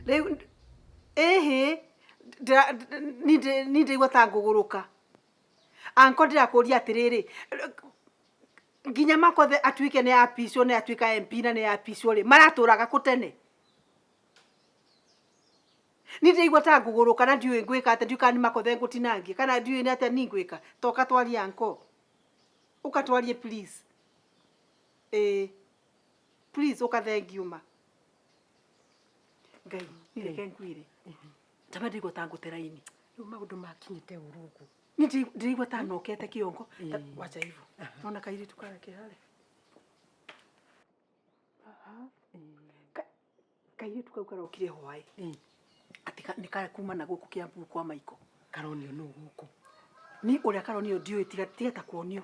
Rĩu ĩhĩ ni ndĩraigua ta ngũgũrũka. Anko ndĩrakũria atĩrĩrĩ, nginya Makothe atuĩke nĩ apicwo, nĩ atuĩka MP na nĩ apicwo rĩ, maratũraga kũ tene? Ni ndĩraigua ta ngũgũrũka na ndiũĩ ngwĩka atĩa, ndiũĩ kana nĩ Makothe ngũtinangia kana ndiũĩ nĩ atĩa ni ngwĩka. Toka twarie anko. Ũka twarie please. Ĩĩ. Please ũka thengiũ ma. Ngai, nireke ngwĩre. Tama ndĩraigua ta ngũte raini. Rĩu maũndũ makinyĩte ũru ũguo. Ni ndĩraigua ta nokete kĩongo. Wacha hivyo. Naona kairĩtu karĩa ke harĩa. Kairĩtu kau karokire hwaĩ. Atĩ nĩ kara kuma na gũkũ Kiambu kwa Maiko. Karonio nũ gũkũ? Ni ũrĩa karonio ndiũĩ tiga ta kuonio.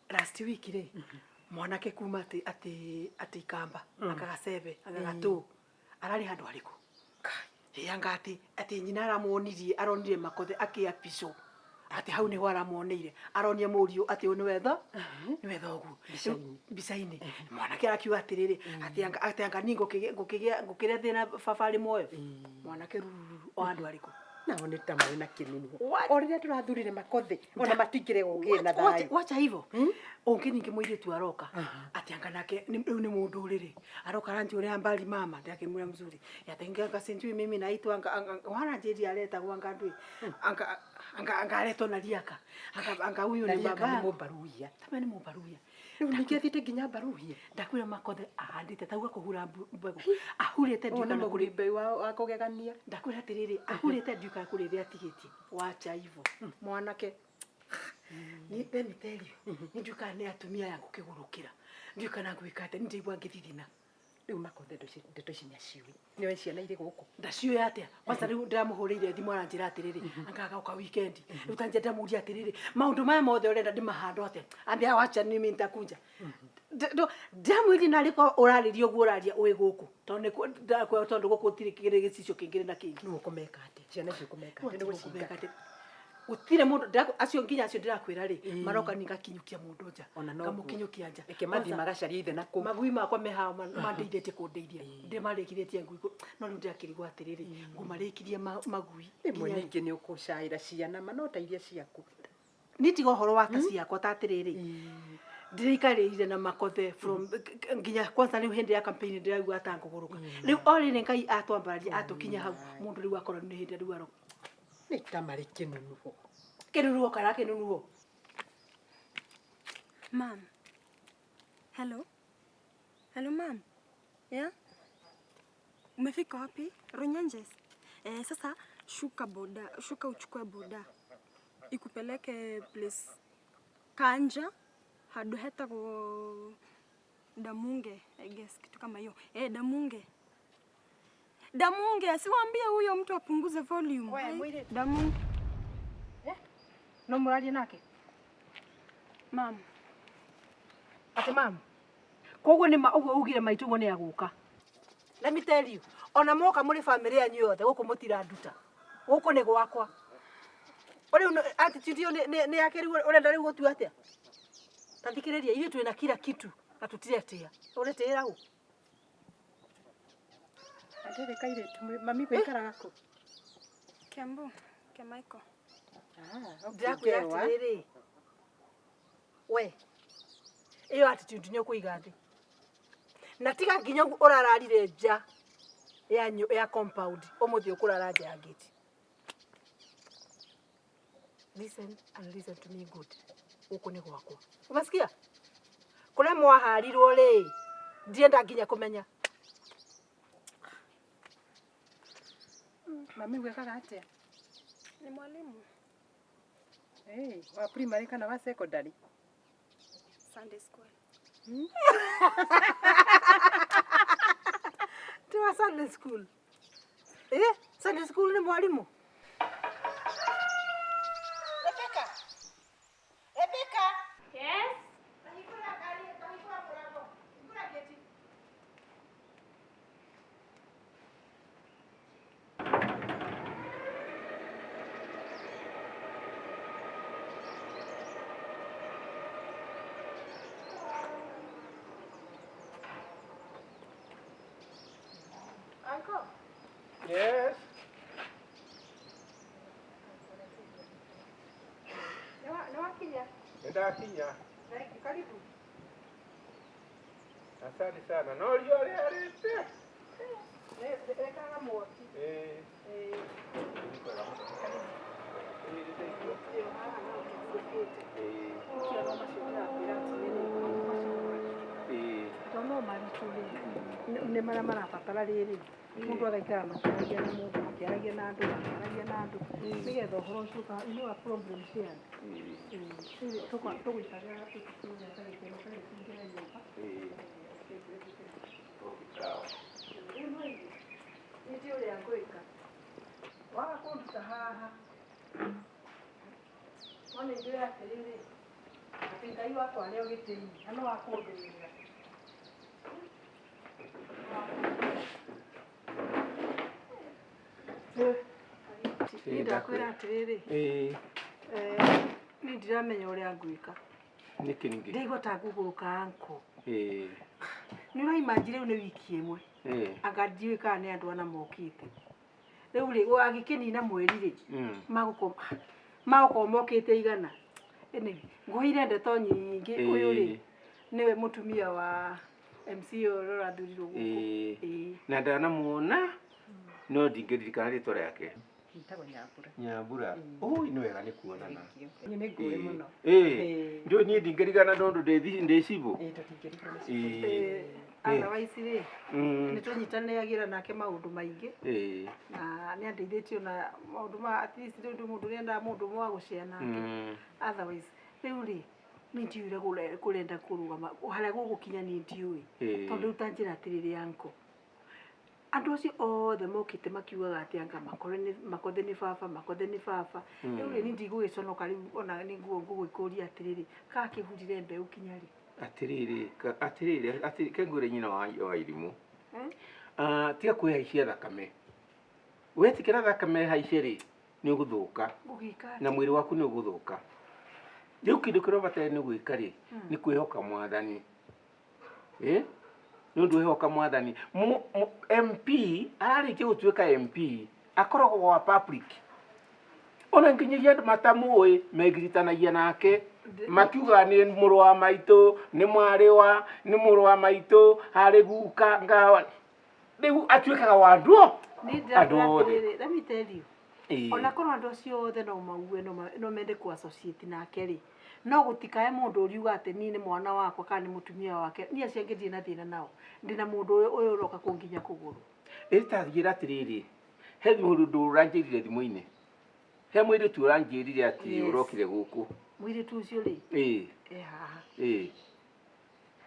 Last week rĩ, mwanake kuma atĩ atĩ atĩ Ikamba, agagacebe, agagatũ. Ararĩ handũ harĩkũ? Ĩ anga atĩ atĩ nyina aramuonirie, aronire Makothe akĩapicwo. Atĩ hau nĩho aramuoneire. Aronia mũriũ atĩ ũyũ nĩwe tho, nĩwe thoguo. Mbica-inĩ. Mwanake arakiuga atĩrĩrĩ, atĩ anga atĩ anga niĩ ngũkĩgĩa ngũkĩrĩa thĩna baba arĩ muoyo. Mwanake rururu o handũ harĩkũ? Nao nĩ ta marĩ na kĩnunu. O rĩrĩa tũrathurire Makothe, ona matingĩrega ũgĩe na thayũ. Wacha hivyo. Ũngĩ ningĩ mũirĩtu aroka. Atĩ anga nake rĩu nĩ mũndũ rĩrĩ. Aroka aranjũria mbali mama, ndakĩmwĩra mzuri. Yatengia anga sijui mimi naitwa anga waranjĩria aretagwo anga ndui. Anga anga anga aretwo na riaka. Anga anga huyu ni baba. Nĩ mũmbaruhia. Tama nĩ mũmbaruhia. Rĩu ningĩ athiĩte nginya mbaruhia. Ndakwĩra Makothe ahandĩte tauga kũhura mbegũ. Ahurĩte ndiũĩ kana kũrĩ mbeũ wa kũgegania. Ndakwĩra atĩrĩrĩ, ahurĩte ndiũĩ kana kũrĩ ĩrĩa atigĩtie. Wacha hivyo. Mwanake. Ni let me tell you. Ni ndiũĩ kana nĩ atumia aya ngũkĩgũrũkĩra. Ndiũĩ kana ngwĩka atĩa, ni ndĩraigua ngĩthithina. Rĩu Makothe ndeto ici nĩaciũĩ. Nĩoĩ ciana irĩ gũkũ. Ndaciũĩ atĩa? Kwanza rĩu ndĩramũhũrĩire thimũ aranjĩra atĩrĩrĩ, anga agoka weekend. Rĩu ta ndamũria atĩrĩrĩ, maũndũ maya mothe ũrenda ndĩmahandwo atĩa? Ambia wacha mimi nitakuja. Ndamwĩrire narĩ korwo ũrarĩria ũguo ũraria ũĩ gũkũ. Tondũ nĩ tondũ gũkũ gũtirĩ kĩrĩ gĩcicio kĩngĩ na kĩngĩ. Rĩu ũkũmeka atĩa? Ciana icio ũkũmeka atĩa? Nĩ gũcingata. Gũtirĩ mũndũ acio nginya acio ndĩrakwĩra rĩ, maroka ni ngakinyũkia mũndũ nja. Ona no Ngamũkinyũkia nja. Reke mathiĩ magacarie ithe na kũu. Magui makwa me haha mandeithĩtie kũndeithia. Ndĩmarĩkithĩtie ngui no rĩu ndĩrakĩrigwo atĩrĩrĩ, ngũmarĩkirie magui. Rĩmwe ningĩ nĩ ũkũcaĩra ciana ma no ta iria ciaku. Ni tiga ũhoro wa ta ciakwa ta atĩrĩrĩ, ndĩraikarĩire na Makothe from nginya kwanza rĩu hĩndĩ ya campaign ndĩraigua ta ngũgũrũka. Rĩu o rĩrĩ Ngai atwambararia atũkinya hau, mũndũ rĩu akorwo nĩ hĩndĩ rĩu aroka. Nĩ ta marĩ kĩnunuho. Kĩnunuho kana kĩnunuho? Ma'am. Hello. Hello ma'am. Yeah? Umefika wapi? Runyenjes. Sasa shuka boda, shuka uchukue boda. Ikupeleke place Kanja hadu hetagwo Damunge, I guess kitu kama hiyo. Damunge. Damunge, asiwaambie huyo mtu apunguze volume. Wewe, Damunge. No mũraria nake? Ma'am. Ate ma'am. Koguo nĩ ma ũguo ugire maitũ ũguo nĩ agũka. Let me tell you, ona moka mũrĩ family yanyu yothe gũkũ mũtiranduta. Gũkũ nĩ gwakwa. Rĩu attitude ĩyo nĩ yake rĩu ũrenda rĩu gũtua atĩa? Ta thikĩrĩria, ithuĩ twĩna kila kitu na tũtiretĩĩa. Ũretĩĩra ũ? Atĩrĩ kairĩtu, mami gũikaraga kũ? Kiambu, kia Michael. Ndĩrakwĩra atĩrĩrĩ, we ĩyo attitude nĩ ũkũiga thĩ. Na tiga nginya ũguo ũrararire nja ya compound, ũmũthĩ ũkũrara nja ya gate. Listen and listen to me good. Gũkũ nĩ gwakwa. Umesikia? Kũrĩa mwaharirwo rĩ, ndienda nginya kũmenya. Mami gwĩkaga atĩa? Ni mwalimu. Hey, wa primary kana wa secondary? Sunday school. Ti wa Sunday school. Sunday school ni mwalimu? Rebecca. Rebecca. Yes. Tahingũra ngari, tahingũra mũrango. Hingũra gate. Yes. Nĩ wakinya? Nĩndakinya. Thank you. Karibu. Asante sana. No riũa rĩarĩte. Rekaga mwaki. Ĩĩ. Nĩ kwega mũno. Ĩĩ, nĩndaigua. Ĩyo haha no tũhurũkĩte. Ĩĩ. Kĩoro macio ndĩrakwĩra atĩrĩrĩ, maũndũ macio nĩ maritũ. Ĩĩ. To no maritũ rĩ, nĩ marĩa marabatara rĩrĩ, mũndũ agaikara makĩaragia na mũndũ, makĩaragia na andũ, makĩaragia na andũ, nĩgetha ũhoro ũcio ũka, you know a problem shared. Ĩĩ. Rĩu tũgũikarĩra tũkiuga gĩkeno karĩ tũingĩre nyũmba. Ĩĩ. Okay, sawa. Rĩu no ithuĩ, niĩ ndiũĩ ũrĩa ngwĩka. Waga kũnduta haha, no nĩ njũĩ atĩrĩrĩ, atĩ Ngai wakwa arĩ o gĩtĩ-inĩ, na no akũndũĩrĩra. Niĩ ndakwĩra atĩrĩrĩ, Ĩĩ. niĩ ndiramenya ũrĩa ngwĩka. Nĩkĩ ningĩ? Ndaigua ta ngũgũrũka anko. Ĩĩ. Nĩ ũraimanji rĩu nĩ wiki ĩmwe. Ĩĩ. Anga ndiũĩ kana nĩ andũ ana mokĩte. Rĩu rĩ, agĩkĩnina mweri rĩ, magũkorwo mokĩte igana. Anyway, ngũheire ndeto nyingĩ. Ũyũ rĩ, nĩwe mũtumia wa MC ũyũ ũrathurirwo gũkũ. Ĩĩ. Ĩĩ. Na ndanamuona no ndingĩririkana rĩtwa rĩake. Njĩtagwo Nyambura. Nyambura. Oi, nĩ wega nĩ kuonana. Niĩ nĩ ngũĩ mũno. Ĩĩ. Ndiũĩ niĩ ndingĩririkana tondũ ndĩ cibũ. Ĩĩ, tũtingĩririkana. Ĩĩ. Otherwise rĩ, nĩ tũnyitanagĩra nake maũndũ maingĩ. Ĩĩ. Na nĩ andeithĩtie na maũndũ ma at least rĩu mũndũ nĩendaga mũndũ ũmwe wa gũshare nake. Otherwise, rĩu rĩ, niĩ ndiũĩ ũrĩa kũrenda kũrũgama, harĩa gũgũkinya niĩ ndiũĩ. Tondũ rĩu ta njĩra atĩrĩrĩ uncle, andũ acio othe mokĩte makiugaga atĩ anga Makothe nĩ baba, Makothe nĩ baba. Rĩu rĩ, niĩ ndigũgĩconoka rĩu ona nĩ nguo ngũgĩkũria atĩrĩrĩ, kana kĩhurire mbeũ kinya rĩ? Atĩrĩrĩ, atĩrĩrĩ, atĩrĩrĩ, ke ngwĩre nyina wa irimũ. Tiga kwĩhaicia thakame. Wetĩkĩra thakame haice rĩ, nĩ ũgũthũka. Ngũgĩka atĩa? Na mwĩrĩ waku nĩ ũgũthũka. Rĩu kĩndũ kĩrĩa ũbataire nĩ gwĩka rĩ, nĩ kwĩhoka Mwathani. Nĩ ũndũ wĩhoka Mwathani. MP, ararĩkia gũtuĩka MP, akoragwo wa public. Ona nginyagia andũ matamũĩ, megiritanagia nake. Makiuga nĩ mũrũ wa maitũ, nĩ mwarĩ wa, nĩ mũrũ wa maitũ, harĩ guka, ngawa. Rĩu atuĩkaga wa andũ. Niĩ Andũ ndĩrakwĩra othe. atĩrĩrĩ, let me tell you. Ona korwo andũ acio othe no mauge, no mende kũ associate nake rĩ, no gũtikae mũndũ ũriuga atĩ niĩ nĩ mwana wakwa kana nĩ mũtumia wake. Niĩ acio angĩ ndirĩ na thĩna nao. Ndĩna mũndũ ũyũ ũroka kũnginya kũgũrũ. Ĩ ta njĩra atĩrĩrĩ, he mũndũ ũranjĩrire thimũ-inĩ. He mũirĩtu ũranjĩrire atĩ ũrokire gũkũ. Mũirĩtu ũcio rĩ? Ĩĩ. E haha. Ĩĩ.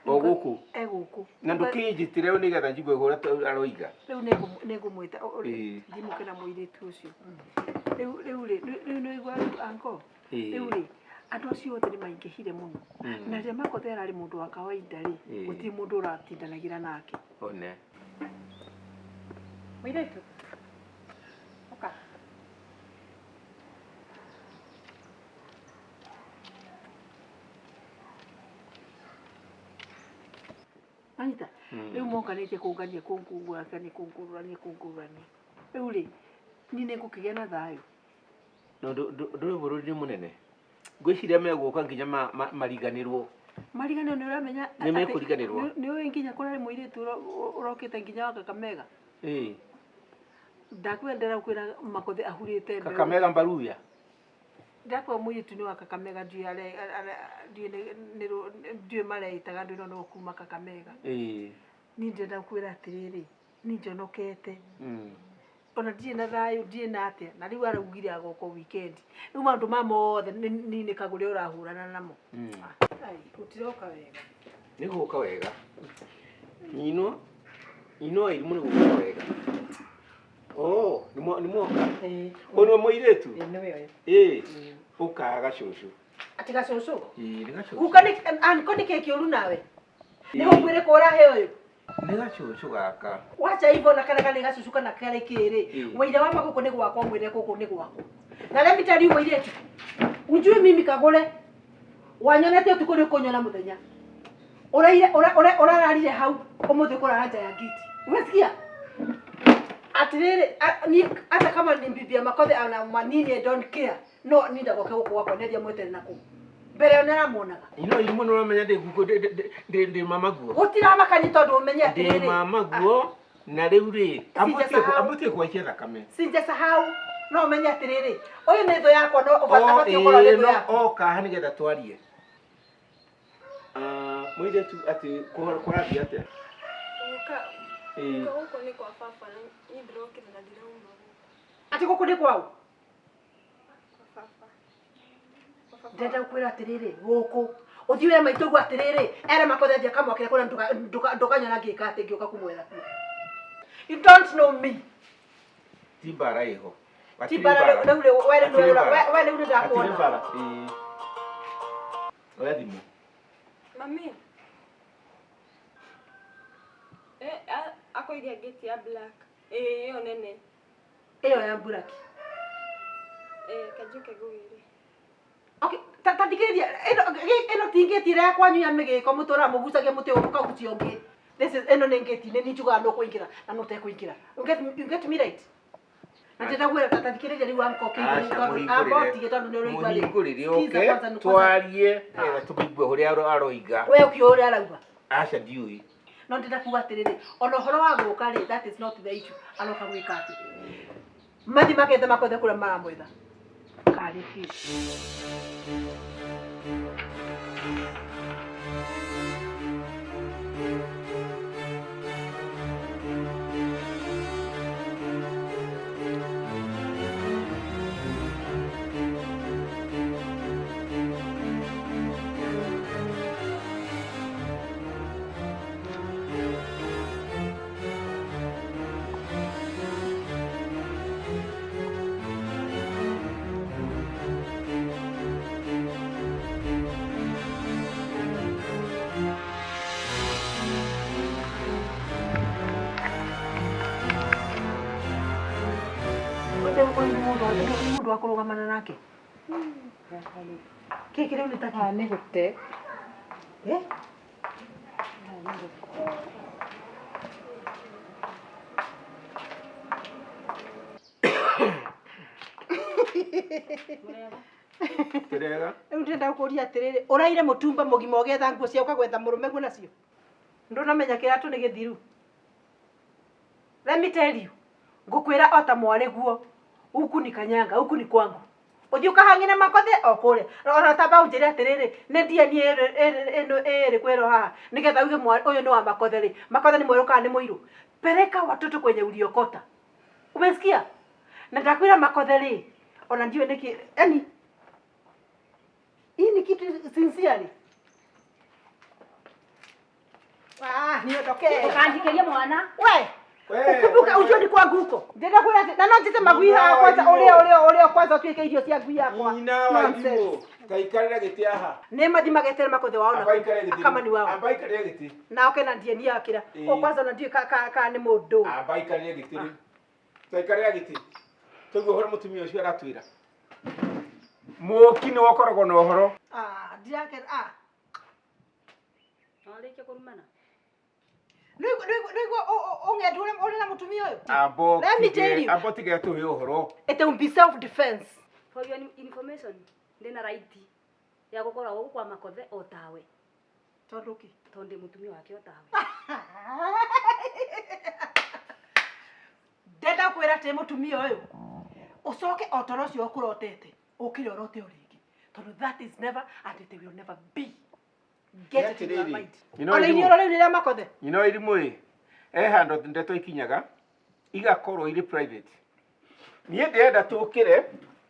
O gũkũ? E gũkũ. Na ndũkĩnjĩtĩre nĩgetha njigue ũrĩa aroiga. Rĩu nĩngũmwĩta, ndimũke na mũirĩtu ũcio. Rĩu, rĩu rĩ, rĩu nĩ ũigua rĩu uncle? Rĩu rĩ, andũ acio othe nĩ maingĩhire mũno. Na rĩrĩa Makothe ararĩ mũndũ wa kawaida rĩ, gũtirĩ mũndũ ũratindanagĩra nake. One. Mũirĩtu, ũka. Anyita? Rĩu monganĩtie kũngania, kũngũrania, kũngũrania, kũngũrania. Rĩu rĩ, niĩ nĩngũkĩgĩa na thayũ. No ndũrĩ bũrũri nĩ mũnene. Ngwĩciria megũka nginya mariganĩrwo. Mariganĩrwo nĩ ũramenya Nĩ atĩ mekũriganĩrwo. nĩ ũĩ nginya kũrarĩ mũirĩtu ũrokĩte nginya wa Kakamega. Ĩĩ. Ndakwenda kwĩra Makothe ahurĩte mbeũ. Kakamega Mbaruya. Ndakwĩra mũirĩtu nĩ wa Kakamega, ndiũĩ ndiũĩ mareĩtaga andũ ĩno no kuma Kakamega. Ĩĩ. Niĩ ndĩrenda kwĩra atĩrĩrĩ, niĩ njonokete. Ona ndirĩ na thayũ, ndirĩ na atĩa. Na rĩu araugire agoka weekend. Rĩu maũndũ ma mothe niĩ nĩ kagũre ũrahũrana namo. Ai, gũtiroka wega. Nĩ gũka wega. Nyinwo, nyinwo wa irimũ nĩ gũka wega. Oh, nĩ mwoka? Ĩĩ. Ũyũ nĩwe mũirĩtu? Ĩĩ, nĩwe ũyũ. Ĩĩ. Ũkaga cũcũ. Atĩ gacũcũ? Ĩĩ, nĩ gacũcũ. Guka nĩ, anko nĩ kĩĩ kĩũru nawe? Nĩ gũkwĩrĩ kũrahe ũyũ? Nĩ gacũcũ gaka. Wacha hivyo na kana nĩ gacũcũ kana karĩ kĩrĩ. Wĩira wa magũkũ nĩ gwakwa, mwĩre gũkũ nĩ gwakwa. Na let me tell you mũirĩtu, unjui mimi kagũre. Wanyonete ũtukũ nĩ ũkũnyona mũthenya. Ũraire, ũrararire hau, ũmũthĩ ũkũrara nja ya ngiti. Umesikia? Atiriri ni hata kama ni bibi ya Makothe ana manini, I don't care. No ni ndagoke guku gwakwa nethia mwetere naku mbere yo nĩaramuonaga. Ino irimũ nĩ ũramenya ndĩ guku ndĩ mama guo. Gũtiramakani tondũ ũmenye Ndĩ atĩrĩrĩ mama guo na rĩu rĩ Sijasahau. ambutie gwaikia thakame. Sinjasahau no ũmenye atĩrĩrĩ ũyũ nĩ thũ yakwa no ũbatiĩ gũkorwo nĩ thũ no yakwa. oka haha nĩgetha twarie. Ah, mũirĩtu atĩ kũrathiĩ atĩa? Guka, Ĩĩ. guka gũkũ nĩ kwa baba na niĩ ndĩrokire na ndirauma gũkũ. Atĩ gũkũ nĩ kwao? Kwa baba. Kwa baba. Ndĩrenda gũkwĩra atĩrĩrĩ gũkũ ũthiĩ wĩre maitũ ũguo atĩrĩrĩ ere Makothe athiĩ akamwakĩra kũrĩa ndũkanyona ngĩka atĩ ngĩũka kũmwetha kuo. You don't know me. Ti mbara ĩho. Ti mbara rĩu rĩ we rĩu Hatirĩ mbara. we rĩu nĩ Hatirĩ ndakuona. mbara. Ĩĩ. Oya thimũ. Mami. Eh, akoiria gate ya black. Eh, ĩyo nene. Ĩyo ya mburaki. Eh, kanjũke ngũgĩre. Okay, ta thikĩrĩria ĩno ti ngĩti ĩrĩa ya kwanyu ya mĩgĩko mũtũraga mũgucagia mũtĩ ũyũ mũkagucia ũngĩ. This is ĩno nĩ ngĩti nĩ njugaga nũ kũingĩra na nũ ũtekũingĩra. You get me right? Na ndĩrenda gwĩra ta thikĩrĩria rĩu anko Aca, kĩ amba ũtige tondũ nĩ ũraigua rĩ. Mũhingũrĩre Sikiza oke kwanza nĩ kwanza. twarie nĩgetha tũmũigue ũrĩa aroiga. We ũkĩũĩ ũrĩa arauga. Aca ndiũĩ. No ndĩrenda kuga atĩrĩrĩ ona ũhoro wa gũka rĩ, that is not the issue. Aroka gwĩka atĩ mathi makethe Makothe kũrĩa maramwetha karĩ kĩ. Ũyũ nĩ mũndũ nĩ mũndũ wa kũrũgamana nake. Kĩkĩ rĩu nĩ ta kĩ? Nĩ gũte. Eh? Tũrega. Rĩu ndĩrenda gũkũria atĩrĩrĩ ũraire mũtumba mũgima ũgetha nguo cia ũkagwetha mũrũme guo nacio ndũnamenya kĩratũ nĩ gĩthiru. Let me tell you, ngũkwĩra o ta mwarĩ guo huku ni kanyanga huku ni kwangu ũthiĩ ũkahang'ĩre Makothe o kũrĩa ona tamba ũnjĩre atĩrĩrĩ nĩ DNA ĩno ĩrĩ kwĩrwo haha nĩgetha uge ũyũ nĩ wa Makothe rĩ. Makothe nĩ mwerũ kana nĩ mũirũ? Peleka watoto kwenye uliokota, umesikia? Na ndakwĩra Makothe rĩ ona ndiũĩ nĩkĩ yani hii ni kitu sincerely. Ah, niondoke. Ũkanjikĩrie mwana. We, We, ukumbuke we. ujue ni kwangu huko. Ndĩrenda kwĩra atĩ na no njĩte magui haha kwanza ũrĩa ũrĩa ũrĩa kwanza ũtuĩke irio cia ngui yakwa. Nyina wa Nonsense. irimũ taikarĩra gĩtĩ haha. Nĩ mathi magetere Makothe wao na Amba ikarĩre gĩtĩ. akama ni wao. Amba ikarĩre gĩtĩ. Na oke na DNA akĩra. Ĩĩ. O kwanza ona ndiũĩ ka nĩ mũndũ. Amba ikarĩre gĩtĩ rĩu. Taikarĩra gĩtĩ. Tũigue ũhoro mũtumia ũcio aratwĩra. Mũũki nĩwe ũkoragwo na ũhoro. Ah, ndirake ah. Warĩkia kũrumana. Nĩguo ũng'endu ũrĩa ũrĩ na mũtumia ũyũ. Amba Let me tell you. amba ũtige tũhe ũhoro. It will be self defense. For your information, ndĩna right ya gũkorwo gũkũ kwa Makothe o tawe Tondũ kĩ? tondũ ndĩ mũtumia wake o tawe. Ndenda kwĩra atĩ mũtumia ũyũ ũcoke o toro ũcio ũkũrotete ũkĩre ũrote o rĩngĩ tondũ that is never and it will never be. Get it in your Atĩrĩrĩ, mind. nyina Ona wa iniũrũ rĩu nĩ rĩa Makothe. Nyina wa irimũ ĩ he handũ ndeto ikinyaga igakorwo irĩ private. Niĩ ndĩrenda tũkĩre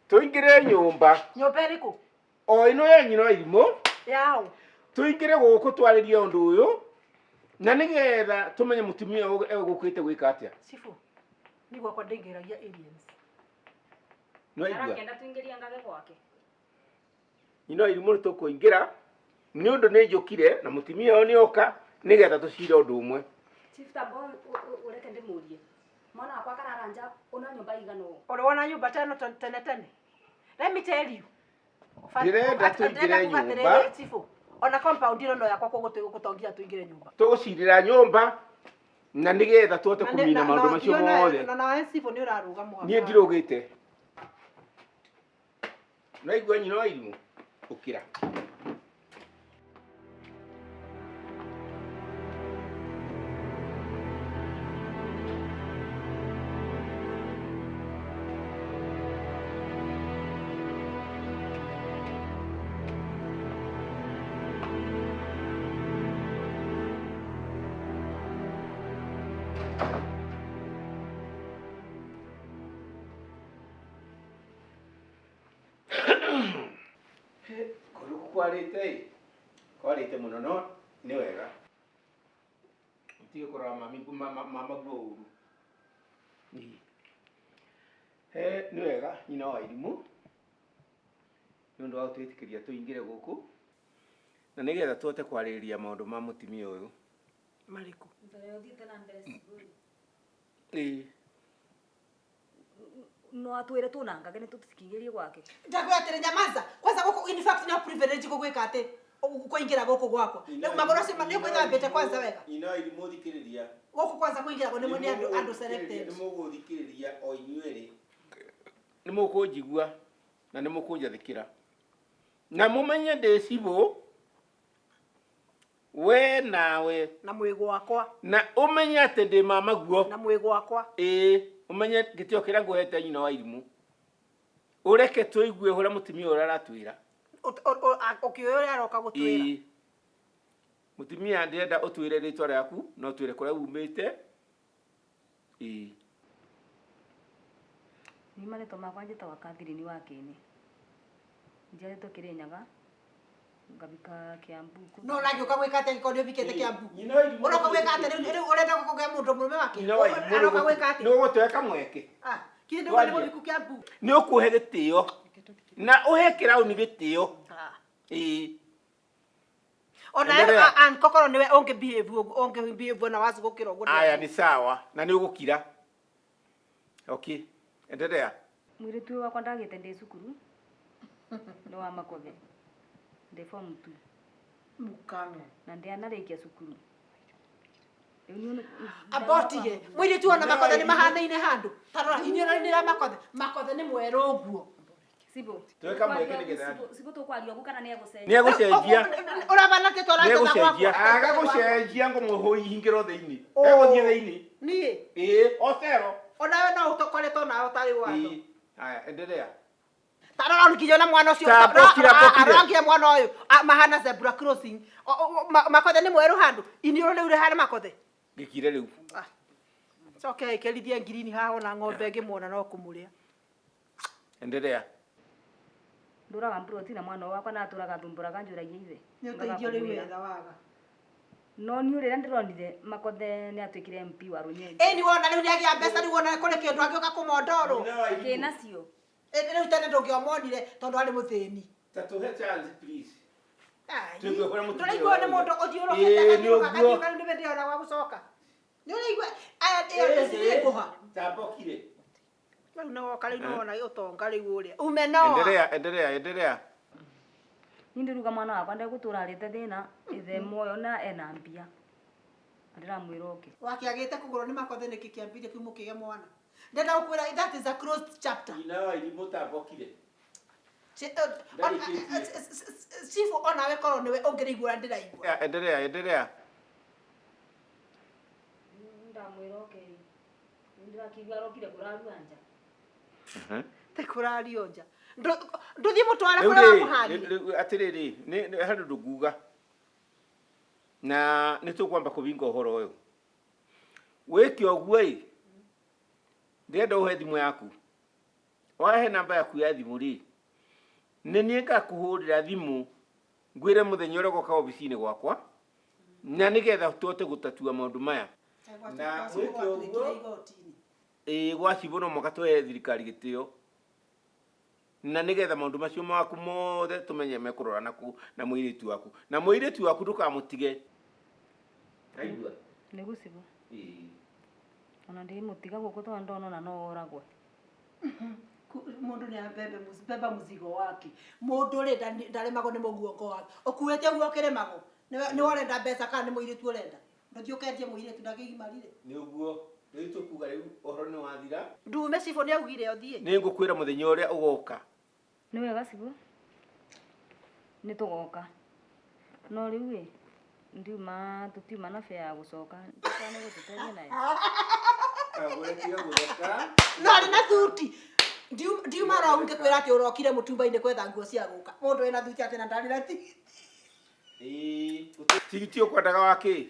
tũingĩre nyũmba Nyũmba ĩrĩkũ? o ĩno ya nyina wa irimũ Yao. tũingĩre gũkũ twarĩrie ũndũ ũyũ na nĩgetha tũmenye mũtumia ũyũ egũkĩte gwĩka atĩa. Chifu, ni gwakwa ndĩingĩragia aliens. Nĩwaigua? Arakĩenda tũingĩrie ngage gwake. Nyina wa irimũ nĩ tũkũingĩra nĩ ũndũ nĩ njũkire na mũtumia ũyũ nĩ oka nĩgetha tũcire ũndũ ũmwe. Chief tamba ũreke ndĩmũrie. Mwana wakwa kararanja una nyũmba igana ũũ. Ũrĩ wona nyũmba teno tene tene? Let me tell you. Ndĩrenda tũingĩre nyũmba. Chifu, ona compound ĩno no yakwa koguo tũgũtongia tũingĩre nyũmba. Tũgũcirĩra nyũmba Na nĩgetha tũhote kũmina maũndũ macio mothe. Na nawe cibũ nĩ ũrarũga mũhaka. Niĩ ndirũgĩte. Naigua nyina wa irimũ ũkĩra. Kũndũ kwarĩte ĩ kwarĩte mũno no nĩ wega ũtige kũrora mami mama guo ũru. Ĩ. He nĩ wega nyina wa irimũ nĩ ũndũ wa gũtwĩtĩkĩria tũingĩre gũkũ na nĩgetha tũhote kwarĩrĩria maũndũ ma mũtumia ũyũ. Marĩkũ? Mbere ũthiĩte na mbere cibũ. Ĩ. No atwĩre tũnangage nĩ tũtikingĩrie gwake. Ndakwĩra atĩrĩ nyamaza. Kwanza gũkũ in fact no privilege gũgwĩka atĩ kũingĩra gũkũ gwakwa. Rĩu magũrũ acio nĩ ũkwĩthambĩte kwanza wega. Nyina wa irimũ thikĩrĩria. Gũkũ kwanza kũingĩragwo nĩ nĩ andũ andũ selected. Nĩ mũgũthikĩrĩria o inyuĩ nĩ mũkũnjigua na nĩ mũkũnjathĩkĩra na mũmenye ndĩ cibũ we nawe Na mwĩ gwakwa. Na ũmenye atĩ ndĩ mama guo. Na mwĩ gwakwa. Ĩĩ ũmenye gĩtĩo kĩrĩa ngũhete nyina wa irimũ ũreke tũigue ũrĩa mũtumia ũrĩa aratwĩra. Ũkĩũĩ ũrĩa aroka gũtwĩra. Ĩĩ mũtumia ndĩrenda ũtwĩre rĩtwa rĩaku na ũtwĩre kũrĩa umĩte. Ĩĩ. Niĩ marĩtwa makwa njĩtagwo Catherine wa Kĩni. Njiarĩtwo Kĩrĩnyaga ngabika Kiambu. No ũragĩũka gwĩka atĩa angĩkorwo nĩ ũbikĩte Kiambu? Nyina wa irimũ Ũroka gwĩka atĩa rĩu rĩu ũrenda kũgĩa mũndũ mũrũme wake? Nyina wa irimũ Aroka gwĩka atĩa? nĩ ũgũtũhe kamweke. Ah, kinya ndauga nĩ mũbiku Kiambu. Nĩ ũkũhe gĩtĩo na ũhe kĩrauni gĩtĩo. Ĩĩ. Ona Endelea. ankokorwo nĩwe ũngĩ behave ũguo ũngĩ behave ona wacu gũkĩra ũguo. Aya nĩ sawa na nĩ ũgũkira. Okay, endelea. Mũirĩtu ũyũ wakwa ndagĩte ndĩ cukuru nĩ wa Makothe ndĩ form 2 Mũkang'o. Na ndianarĩkia cukuru. Rĩu niĩ Abotige mũirĩtu ona Makothe nĩ mahanaine handũ. Ta rora inyuĩ na nĩ Makothe. Makothe nĩ mwerũ ũguo. Cibũ. Tuwe kamweke nĩgetha. Cibũ tũkwaria ũguo kana nĩ egũcenjia? Nĩ egũcenjia. Ũrabana atĩ Nĩ twaranjĩta egũcenjia. gwakwa. Aga gũcenjia ngũmũhingĩro thĩinĩ. Egũthiĩ thĩinĩ. Niĩ. Ĩĩ, ocero. Onawe no ũtokoretwo nawe ũtarĩ watho. Ĩĩ. Aya, endelea. Ta rora nginya ona mwana ũcio. Ta bokire, bokire. Arora nginya mwana ũyũ mahana zebra crossing. Makothe nĩ mwerũ handũ. Iniũrũ rĩu rĩhana Makothe. Gĩkire rĩu. Coke ĩkĩrithie ngirini haha ona ng'ombe ĩngĩmuona no kũmũrĩa. Endelea. Ndũraga mburoti na mwana wakwa na atũraga thumbũraga njũragia ithe. Nĩ ũteithio rĩu wetha waga. No niĩ rĩrĩa ndĩronire Makothe nĩ atuĩkire MP wa Rũnyenje. Ĩni wona rĩu nĩagĩa mbeca rĩu wona kũrĩ kĩndũ angĩũka kũmondorwo. Kĩnacio. Rĩu tene ndũngĩomonire tondũ arĩ mũthĩni. Ta tũhe chance please. Ai. Tũigue ũrĩa mũtumia Ndũraigua nĩ ũrauga. mũndũ ũthiũrũkĩte Ĩĩ, akathiũrũka nĩ ũguo. akathiũrũka rĩu nĩwe ndĩrona gwa gũcoka. Nĩ ũraigua aya ĩyo nĩ ngũha. Ta bokire. Rĩu nĩ woka rĩu nĩ wona ũtonga rĩu ũrĩa. Ume noa. Endelea, endelea, endelea. Niĩ ndĩruga mwana wakwa ndegũtũra arĩte thĩna ithe muoyo na ena mbia. Ndĩramwĩra oke. Wakĩagĩte kũgũrwo nĩ Makothe nĩkĩ kĩambire kĩu mũkĩgĩa mwana. Ndenda gũkwĩra that is a closed chapter. Nyina wa irimũ ta bokire. Chifu onawe korwo nĩwe ũngĩrĩigua ũrĩa ndĩraigua. Endelea, endelea. Ndamwĩra oke. Ndĩrakĩigua arokire kũrarua nja. Te kũrario nja. Ndũthiĩ mũtware Rĩu kũrĩa rĩ, wamũhandire. rĩu atĩrĩrĩ, nĩ harĩ ũndũ nguga. Na nĩ tũkwamba kũbinga ũhoro ũyũ. Wĩke ũguo ĩ, ndĩrenda ũhe thimũ yaku. Wahe namba yaku ya thimũ rĩ, nĩ niĩ ngakũhũrĩra thimũ ngwĩre mũthenya ũrĩa ũgoka obici-inĩ gwakwa na nĩgetha tũhote gũtatua maũndũ maya. Na wĩke ũguo ĩĩ gwa cibũ no mũhaka tũhe thirikari gĩtĩo na nĩgetha maũndũ macio maku mothe tũmenye mekũrora naku na mũirĩtu waku na mũirĩtu waku ndũkamũtige. Aigua? Nĩguo cibũ. Ĩĩ. Ona ndĩmũtiga gũkũ tondũ ndona ona no oragwe. Mũndũ nĩ abebe beba mũzigo wake. Mũndũ rĩ ndaremagwo nĩ mũguongo wake. Ũkuĩte ũguo ũkĩremagwo. Nĩwe ũrenda mbeca kana nĩ mũirĩtu ũrenda? Ndũthiĩ ũkendia mũirĩtu ndakĩgimarire. Nĩ ũguo rĩu tũkuga rĩu ũhoro nĩ wathira. Ndume cibũ nĩ augire ũthiĩ. Nĩ ngũkwĩra mũthenya ũrĩa ũgoka. Nĩ wega cibũ. Nĩ tũgoka. No rĩu ĩ ndiuma tũtiuma na bea ya gũcoka. Nĩ gũtũteithia nayo. Kagũre tiga gũtheka. No arĩ na thuti. Ndiuma rau ngĩkwĩra atĩ ũrokire mũtumba-inĩ kwetha nguo cia gũka. Mũndũ wĩna thuti atĩ na ndarĩ na tigiti. Ĩĩ, tigiti ũkwendaga wa kĩ?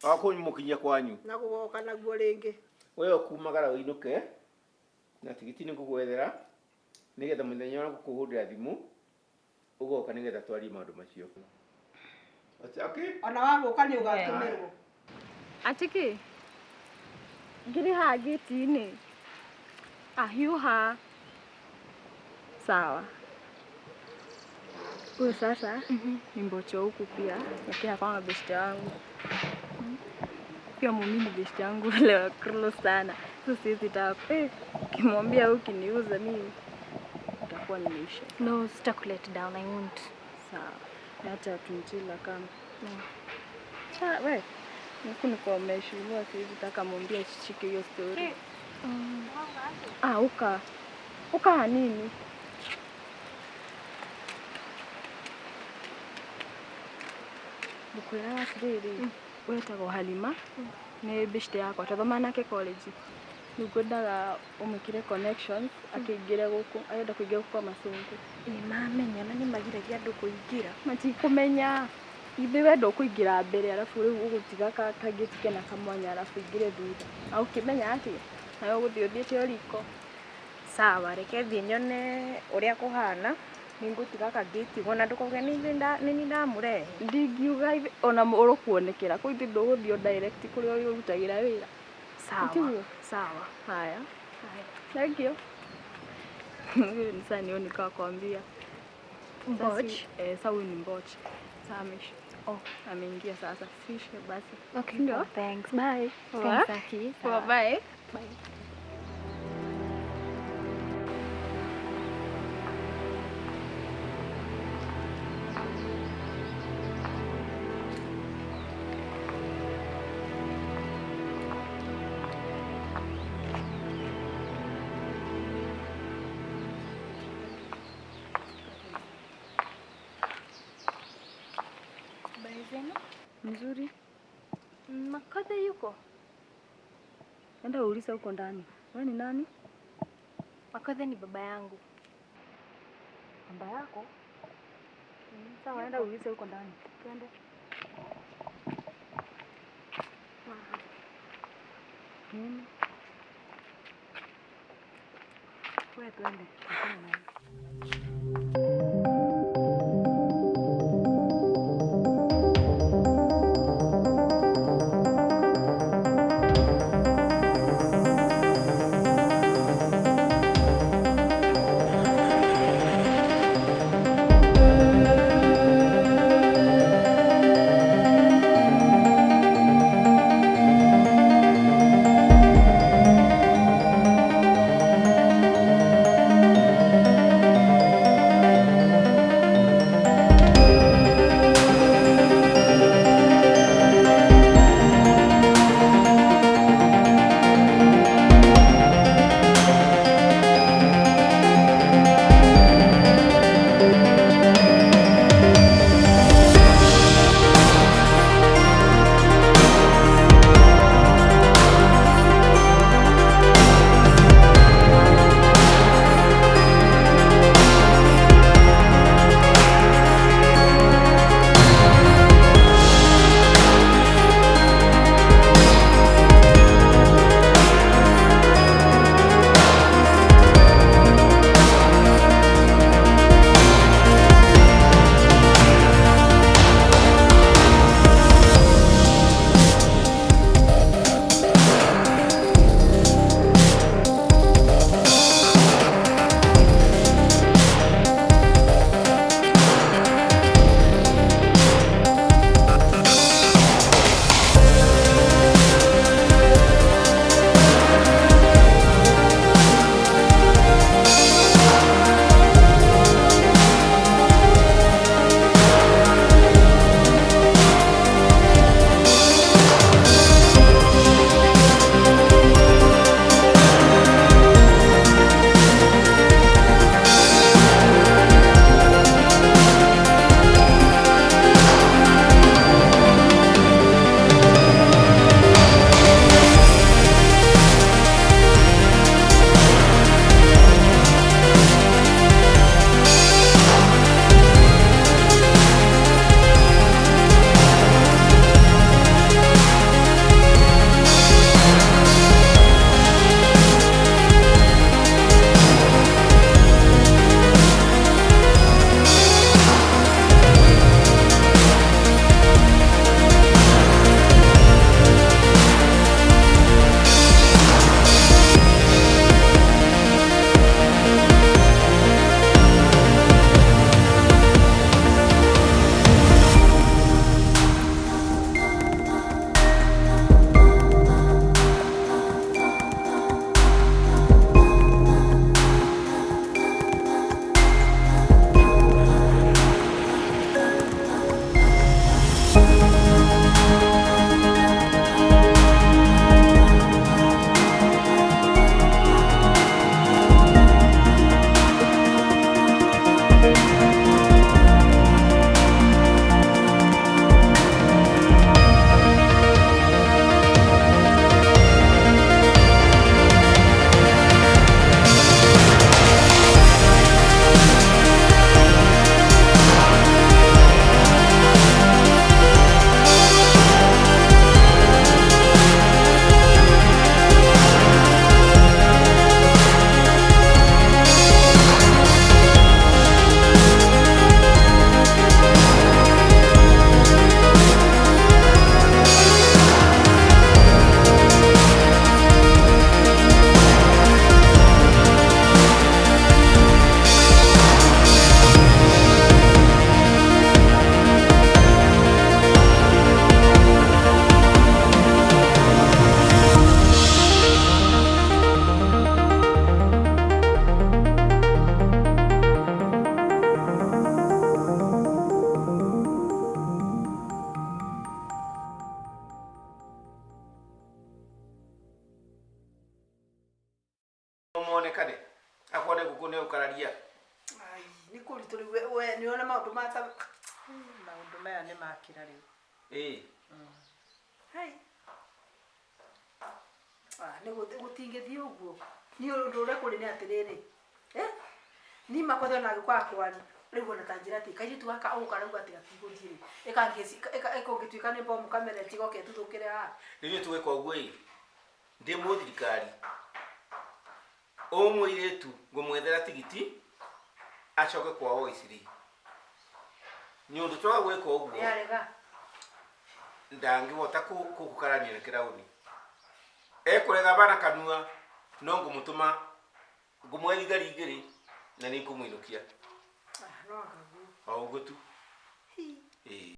Wa kũmũkinyia kwanyu. Na gũgoka naguo rĩngĩ. We ũkumagara ũinũke na tigiti nĩ ngũgwethera nĩgetha mũthenya wa gũkũhũrĩra thimũ ũgoka nĩgetha twarie maũndũ macio. Okay? Ona wagũka nĩ ũgatũmĩrwo. Atiki ngiri haha gĩti-inĩ. Ahiũha. Sawa. Huyu sasa ni mbocho huku pia, lakini akawa beshte wangu. Pia mimi ni beshte yangu leo close sana. So siwezi taka ukimwambia ukiniuza mimi nitakuwa nimeisha. No, sitakulet down, I won't. Sawa. Na hata tunjila kama. Cha we. Huku niko nimeshulua siwezi taka mwambie ashike hiyo story. Ah, uka. Uka nini? Bukwira atiriri wetagwo Halima nĩ beshte yakwa twathoma nake college rĩu ngwendaga ũmwĩkĩre connections akĩingĩre gũkũ arenda kũingĩra gũkũ kwa macungu. Ĩ mamenya na nĩ magiragia andũ kũingĩra. Matikũmenya ithe we ndũkũingĩra mbere arabu rĩu ũgũtiga kangĩti kena kamwanya arabu ũingĩre thutha na ũkĩmenya atĩa nawe ũgũthiĩ ũthiĩte o riko. Sawa, reke thiĩ nyone ũrĩa kũhana. Nĩngũtiga kangĩti ũguo na ndũkauge nĩ niĩ ndamũrehe. Ndingiuga ona ũrũkuonekera kũu ithe ndũgũthiĩ o direct kũrĩa ũrĩa ũrutagĩra wĩra. Sawa. Tiguo? Sawa. Haya. Thank you. Huyu ni sasa nione kwa kuambia. Mboch? Sasa huyu ni mboch. Sasa oh, ameingia sasa. Sishe basi. Okay, Ndio? Thanks. Bye. Poa. Thanks, Aki. Poa, bye. Bye. Mzuri. Makothe yuko? Enda uulize huko ndani. Wewe ni nani? Makothe ni baba yangu. Baba yako? Sawa, enda uulize huko ndani. Twende. Nini? Wewe twende. Achana naye. Gũkũ nĩ ũkararia. Ai, nĩ kũritũ rĩu we nĩ ũrona maũndũ ma ta Maũndũ maya nĩ makĩra rĩu. Ĩĩ. Hai. Ah, nĩ gũtingĩthiĩ ũguo. Niĩ ũndũ ũrĩa kũrĩ nĩ atĩrĩrĩ. Eh? Niĩ makothe ona angĩkorwo akwari rĩu ona ta njĩra atĩ kairĩtu gaka ũũ karauga atĩ gatigũthiĩ rĩ ĩkangĩtuĩka nĩ bomu kamere tigoke ĩtuthũkĩre haha. Rĩu ithuĩ tũgwĩka ũguo ĩ, ndĩ mũthirikari, ũyũ mũirĩtu ngũmwethera tigiti acoke kwao Isiri. Nĩ ũndũ twaga gwĩka ũguo Nĩarega. ndangĩhota kũkarania na kĩraũni. Ekũrega bana kanua no ngũmũtũma ngũmũhe thigari igĩrĩ na nĩ ikũmũinũkia. Ah, no anga ũguo. O ũguo tu. Ĩĩ.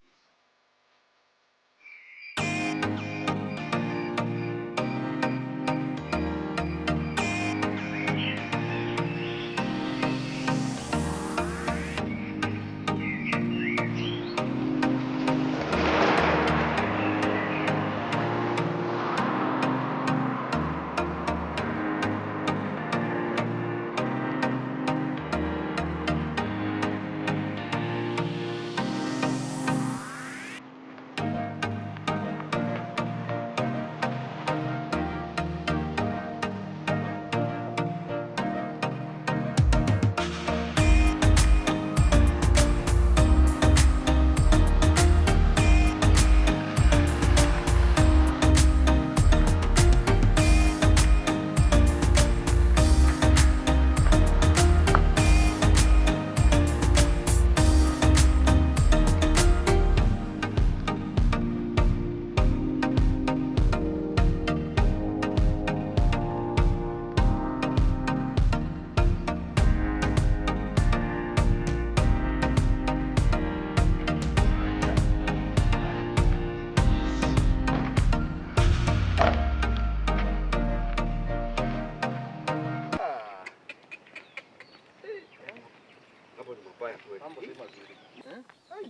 Hapo ni mabaya kweli. Mambo si mazuri.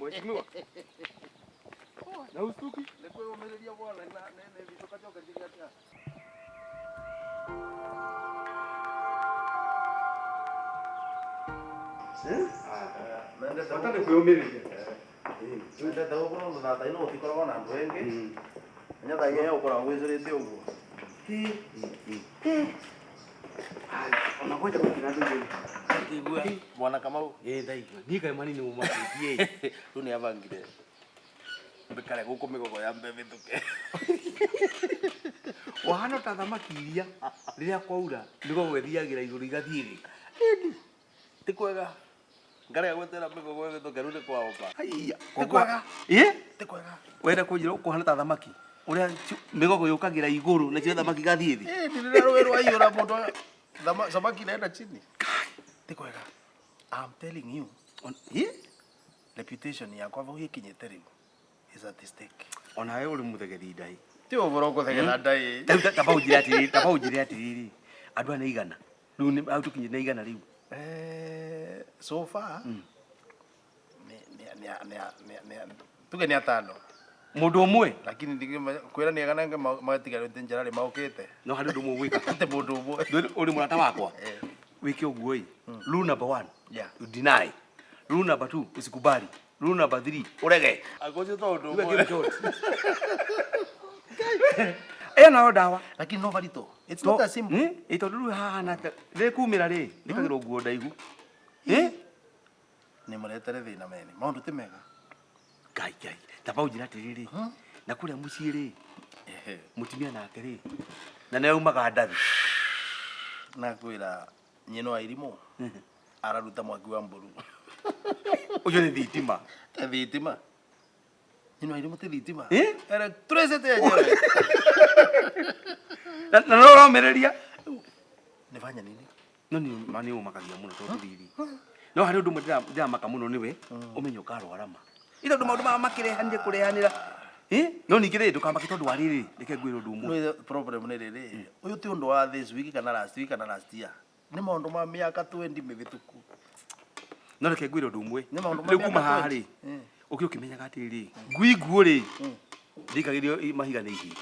Mheshimiwa. Na ustuki? Nĩ kwĩyũmĩrĩria bwana na nĩ gĩcoka coka atĩa? Bata nĩ kwĩyũmĩrĩria. Wendete gũkũ tondũ thaa ino gũtikoragwo na andũ aingĩ. Menya thaa inya ũkoragwo wĩicũrĩte ũguo. Ona kwanja gũtirĩ andũ aingĩ. Ndaigua bwana Kamau. Ĩĩ ndaigua. Niĩ kaĩ manini mũmakĩtie. Rĩu nĩ abangire mbikare gũkũ mĩgogo ya mbembe ĩtuke. Wahana ta thamaki iria rĩrĩa kwaura mĩgogo ĩthiagĩra igũrũ igathiĩ thĩ. Ti kwega. Ngarega gwetera mĩgogo ĩhĩtũke rĩu nĩ kwaomba. Haiya. Ti kwega. Ĩ? Ti kwega. Wenda kũnjĩra ũkũhana ta thamaki ũrĩa mĩgogo yũkagĩra igũrũ nacio thamaki igathiĩ thĩ. Ĩ ni rĩrĩa rũĩ rwaiyũra mũndũ samaki inaenda chini. Ti kwega. I'm telling you. Ĩ? Reputation yakwa vau ĩkinyĩte rĩu is at stake. Onawe ũrĩ mũthegethi ndaĩ. Ti ũhoro gũthegera ndaĩ. Rĩu tamba ũnjĩre atĩrĩrĩ, tamba ũnjĩre atĩrĩrĩ, andũ aya nĩ igana. Rĩu nĩ hau tũkinyĩte nĩ igana rĩu. So far tuge nĩ atano. Mũndũ ũmwe? Lakini kwĩra nĩ agana magatigarĩte njĩra rĩ maũkĩte. No harĩ ũndũ ũmwe ũgwĩka. Atĩ mũndũ ũmwe. Ũrĩ mũrata wakwa. Wĩke ũguo ĩ. Rule number 1. Yeah. You deny. Rule number 2, usikubali. Rule number 3, urege. Agocio to ũndũ Iwe ũmwe. give shot. Ĩyo nayo ndawa. Lakini no barito. It's not as simple. Ĩ tondũ rĩu haha ta rĩkumĩra rĩ, rĩkagĩrwo nguo ndaihu. Ĩ? Nĩ mũretere thĩna mene. Maũndũ ti mega. Ngai Ngai. Tamba ũnjĩre atĩrĩrĩ. Na kũrĩa mũciĩ rĩ, mũtumia nake rĩ, na nĩ aumaga ndathi. Na kwĩra nyina wa irimũ araruta mwaki wa mbũru. Ũcio nĩ thitima. Te thitima. Nyina wa irimũ ti thitima. Ĩ? Electricity yenyewe. Na no ũromĩrĩria. Nĩ fanya nini? No nĩ ma nĩ ũmakagia mũno tondũ rĩrĩ. No harĩ ũndũ ũmwe ndĩramaka mũno nĩwe, ũmenye ũkarwara ma. Ĩ tondũ maũndũ maya makĩrehanire kũrehanĩra. Ĩ? No ningĩ rĩ, ndũkamake tondũ wa rĩrĩ, reke ngwĩre ũndũ ũmwe. No problem nĩ rĩrĩ, ũyũ ti ũndũ wa this week kana last week kana last year. Nĩ maũndũ ma mĩaka 20 mĩhĩtũku. No reke ngwĩre ũndũ ũmwe. Nĩ maũndũ ma Rĩu kuma mĩaka haha 20. rĩ, ũkĩ ũkĩmenyaga atĩrĩrĩ, ngui nguũ rĩ, ndĩikagĩrio mahiga nĩ ihĩĩ.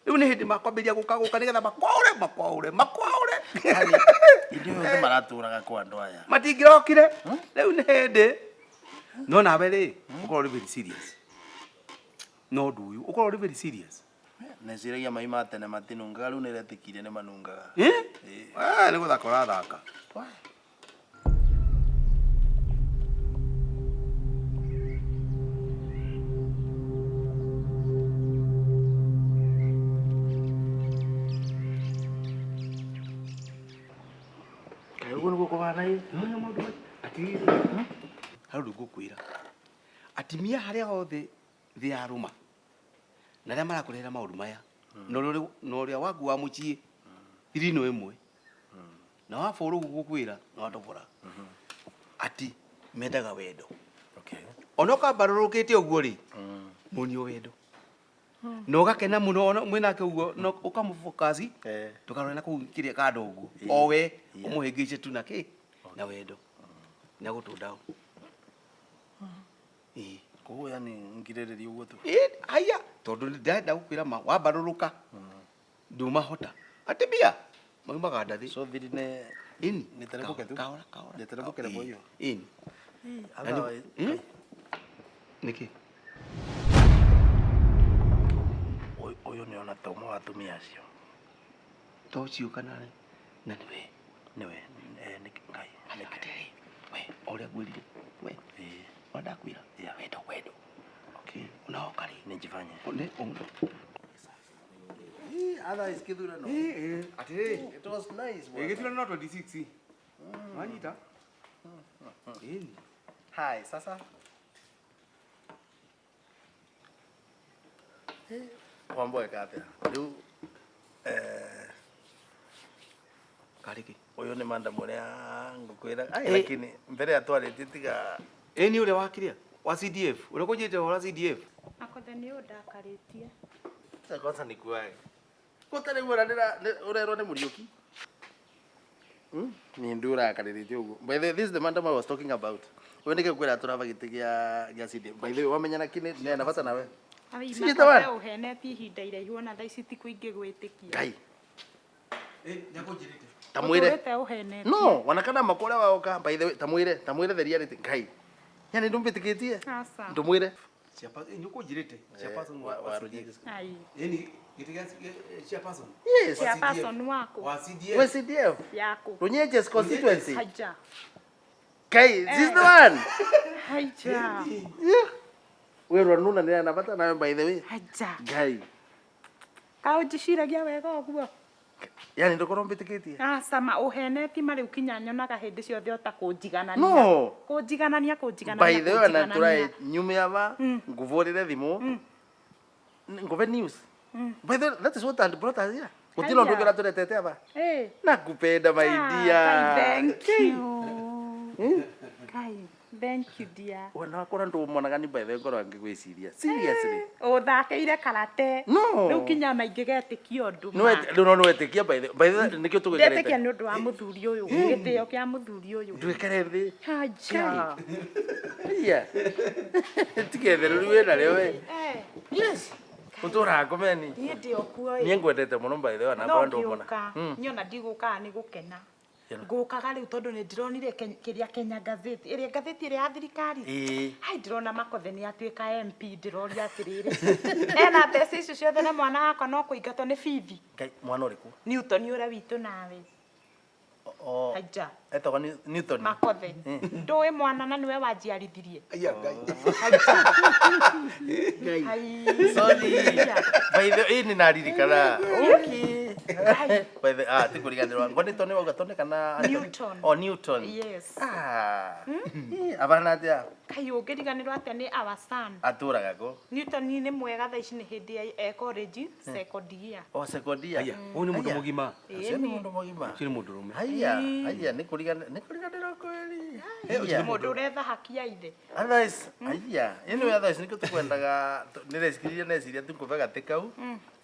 Rĩu nĩ hĩndĩ makwambĩrĩria gũka gũka nĩgetha makwaũre, makwaũre, makwaũre. Hĩndĩ ĩyo othe maratũraga kwa andũ aya. Matingĩrokire rĩu nĩ hĩndĩ no nawe rĩ ũkorwo ũrĩ very serious no ũndũ ũyũ ũkorwo ũrĩ very serious. Neciragia mai ma tene matinungaga rĩu nĩretĩkirie nĩ manungaga. Eh? Ah, nĩ gũthaka ũrathaka. Kaĩ ũguo nĩguo kũhana ĩ? Nĩwona maũndũ maya? Atĩrĩrĩ, harĩ ũndũ ngũkwĩra. Atumia harĩa hothe thĩ yarũma na arĩa marakũrehera maũndũ maya na ũrĩa na ũrĩa waku wa mũciĩ thiri no ĩmwe na wa bũrũ ũguo ngũkwĩra na watobora ati mendaga wendo. Okay. Ona ũkambarũrũkĩte ũguo rĩ, muonio wendo na ũgakena mũno ona mwĩnake ũguo na ũkamũfocus ndũkarore na kũu kĩrĩa kando ũguo o we ũmũhĩngĩce tu na kĩ na wendo na gũtũ down. Ĩĩ. Koguo yani ngirĩrĩrie ũguo tu. Ĩĩ, haya tondũ ndĩrenda gũkwĩra ma wambarũrũka ndumahota atumia maumaga ndathi. So thiri nĩ ĩni nĩteremũke tu. Kahora kahora. Nĩteremũke level hiyo. Ĩni. Otherwise Nĩkĩ? Ũyũ nĩ ona ta ũmwe wa atumia acio. To ũcio kana na nĩwe? Nĩwe. Eh, nĩ Ngai. Atĩrĩrĩ, we o ũrĩa ngwĩrire we ũrĩa ndakwĩra wendo wendo. Okay. Unaoka rĩ Nijifanye. Otherwise kithurano. Atĩrĩrĩ. It was nice. bwana. Gĩthurano no 26. Wanyita? Ĩni. Hi, sasa. Wambo eka atĩa? Rĩu eh Karĩ kĩ? Ũyũ nĩ madam ũrĩa ngũkwĩra. Ai, Eh. lakini mbere ya twarĩtie tiga Ĩni ũrĩa wa kĩrĩa? Wa CDF. Ũrĩa kũnjĩte ũhoro wa CDF. Makothe nĩ ũndakarĩtie. Sasa kwanza nikuae. Gũtarĩ guo ũrerwo nĩ Mũriũki. Ni ndu ũrakarĩrĩtie ũguo. By the way, this is the madam I was talking about. Ũyũ nĩkĩo ngwĩra tũraba gĩtĩ gĩa CDF. By the way, wamenya na kĩ nĩ na bata nawe. Ai, She is the one. Makothe ũhenetie ihinda iraihu ona thaa ici ti kũingĩ gwĩtĩkia. Ngai. Nĩakũnjĩrĩte. Tamwĩre. Ũtũrĩte ũhenetie. No, wanakana makũrĩa waoka. By the way, tamwĩre, tamwĩre the reality. Ngai. Yani ndũmbĩtĩkĩtie? Aca. Ndũmwĩre. Chairperson, nĩ ũkũnjĩrĩte. Chairperson wa wa CDF. Ai. Ĩni gĩtĩ gĩa chairperson. Yes. Chairperson waku. Wa CDF. We CDF. Yaku. Runyenjes constituency. Haja. Kai, this is the one. Haja. Yeah. We rwanuna nĩ na bata nawe by the way. Haja. Ngai. Kaĩ ũnjĩciragia wega ũguo? Yani ndũkorwo mbĩtĩkĩtie. Aca ma ũhenetie ma rĩu kinya nyonaga hĩndĩ ciothe ota kũnjiganania. No. Kũnjiganania kũnjiganania. By the way, na kũnjiganania. tũraĩ nyume ava ngũvũrĩre thimũ ngũve news. By the way, that is what had brought us here. Gũtirĩ ũndũ ũngĩ ũratũretete ava. Eh. Nakupenda my dear. Ngai, thank you. Ngai, thank you dear. Ona wakora ndũmonaga ni by the way ngorwo ngĩgwĩciria. Seriously. Ũthakeire karate. No. Rĩu kinya ona ingĩgetĩkia ũndũ. Nĩ rĩu no nĩwetĩkia by the by the way nĩkĩo Ndetĩkia tũgũikarĩte. nĩ ũndũ wa mũthuri ũyũ. Gĩtĩo kĩa mũthuri ũyũ. Ndwĩkare thĩ. Haja. Iya. Tigethere rĩu wĩna rĩo we. Eh. Yes. Ũtũraga ngomeni. Niĩ ndĩ o kuo ĩ. Niĩ ngwendete mũno by the way ona No ngorwo ndũmona. ngĩũka, niĩ ona ndigũkaga nĩ gũkena. Ngũkaga rĩu tondũ nĩ ndĩronire kĩrĩa Kenya ngathĩti, ĩrĩa ngathĩti ĩrĩa ya thirikari. Ĩĩ. Hai ndĩrona Makothe nĩ atuĩka MP, ndĩroria atĩrĩrĩ. Ena mbeca icio ciothe na mwana wakwa no kũingatwo nĩ bithi. Ngai mwana ũrĩkũ? Newton ũrĩa witũ nawe. O Haja. etagwo Newton. Makothe. Ndũĩ mwana na nĩwe wanjiarithirie. Aya Ngai. Hai. Sorry. By the way, nĩ naririkana. Okay. By the ah ti kũriganĩrwo. Ngo nĩ Tony wauga Tony kana Anthony? Newton. Oh Newton. Yes. Ah. Ĩ, Abana atĩa? Kai ũngĩriganĩrwo atĩa nĩ our son. Atũraga kũ? Newton nĩ mwega thaa ici nĩ hĩndĩ ya e college second year. O second year. Aya, ũyũ nĩ mũndũ mũgima. Ũcio nĩ mũndũ mũgima. Ũcio nĩ mũndũ rũme. Haya, haya nĩ kũriganĩrwo nĩ kũriganĩrwo kweli. Haya. Mũndũ ũretha haki ya ithe. Otherwise, haya, ĩno otherwise nĩkĩo tũkwendaga nĩreciria neciria tu ngũbe gatĩ kau.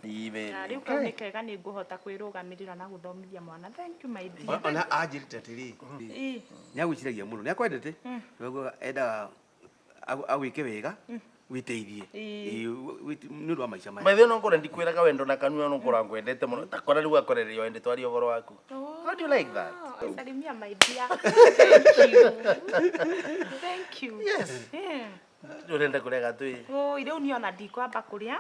Ibe. Na rĩu kau nĩ kega nĩ ngũhota kwĩrũgamĩrĩra na gũthomithia mwana. Thank you my dear. Ona anjĩrĩte atĩrĩ. Ĩ. Nĩ agwĩciragia mũno. Nĩ akwendete. Nĩguo endaga agwĩke wega. Witeithie. Ĩĩ, nĩ ũndũ wa maica maya. By the way, no ngore ndikwĩraga wendo na kanua no ngora ngwendete mũno. Ta kora rĩu akorererio ende twarie ũhoro waku. How do you like that? Salimia my dear. Thank you. Thank you. Yes. Ũrenda kũrĩa gatũ ĩ? Oi, rĩu niĩ ona ndikwamba kũrĩa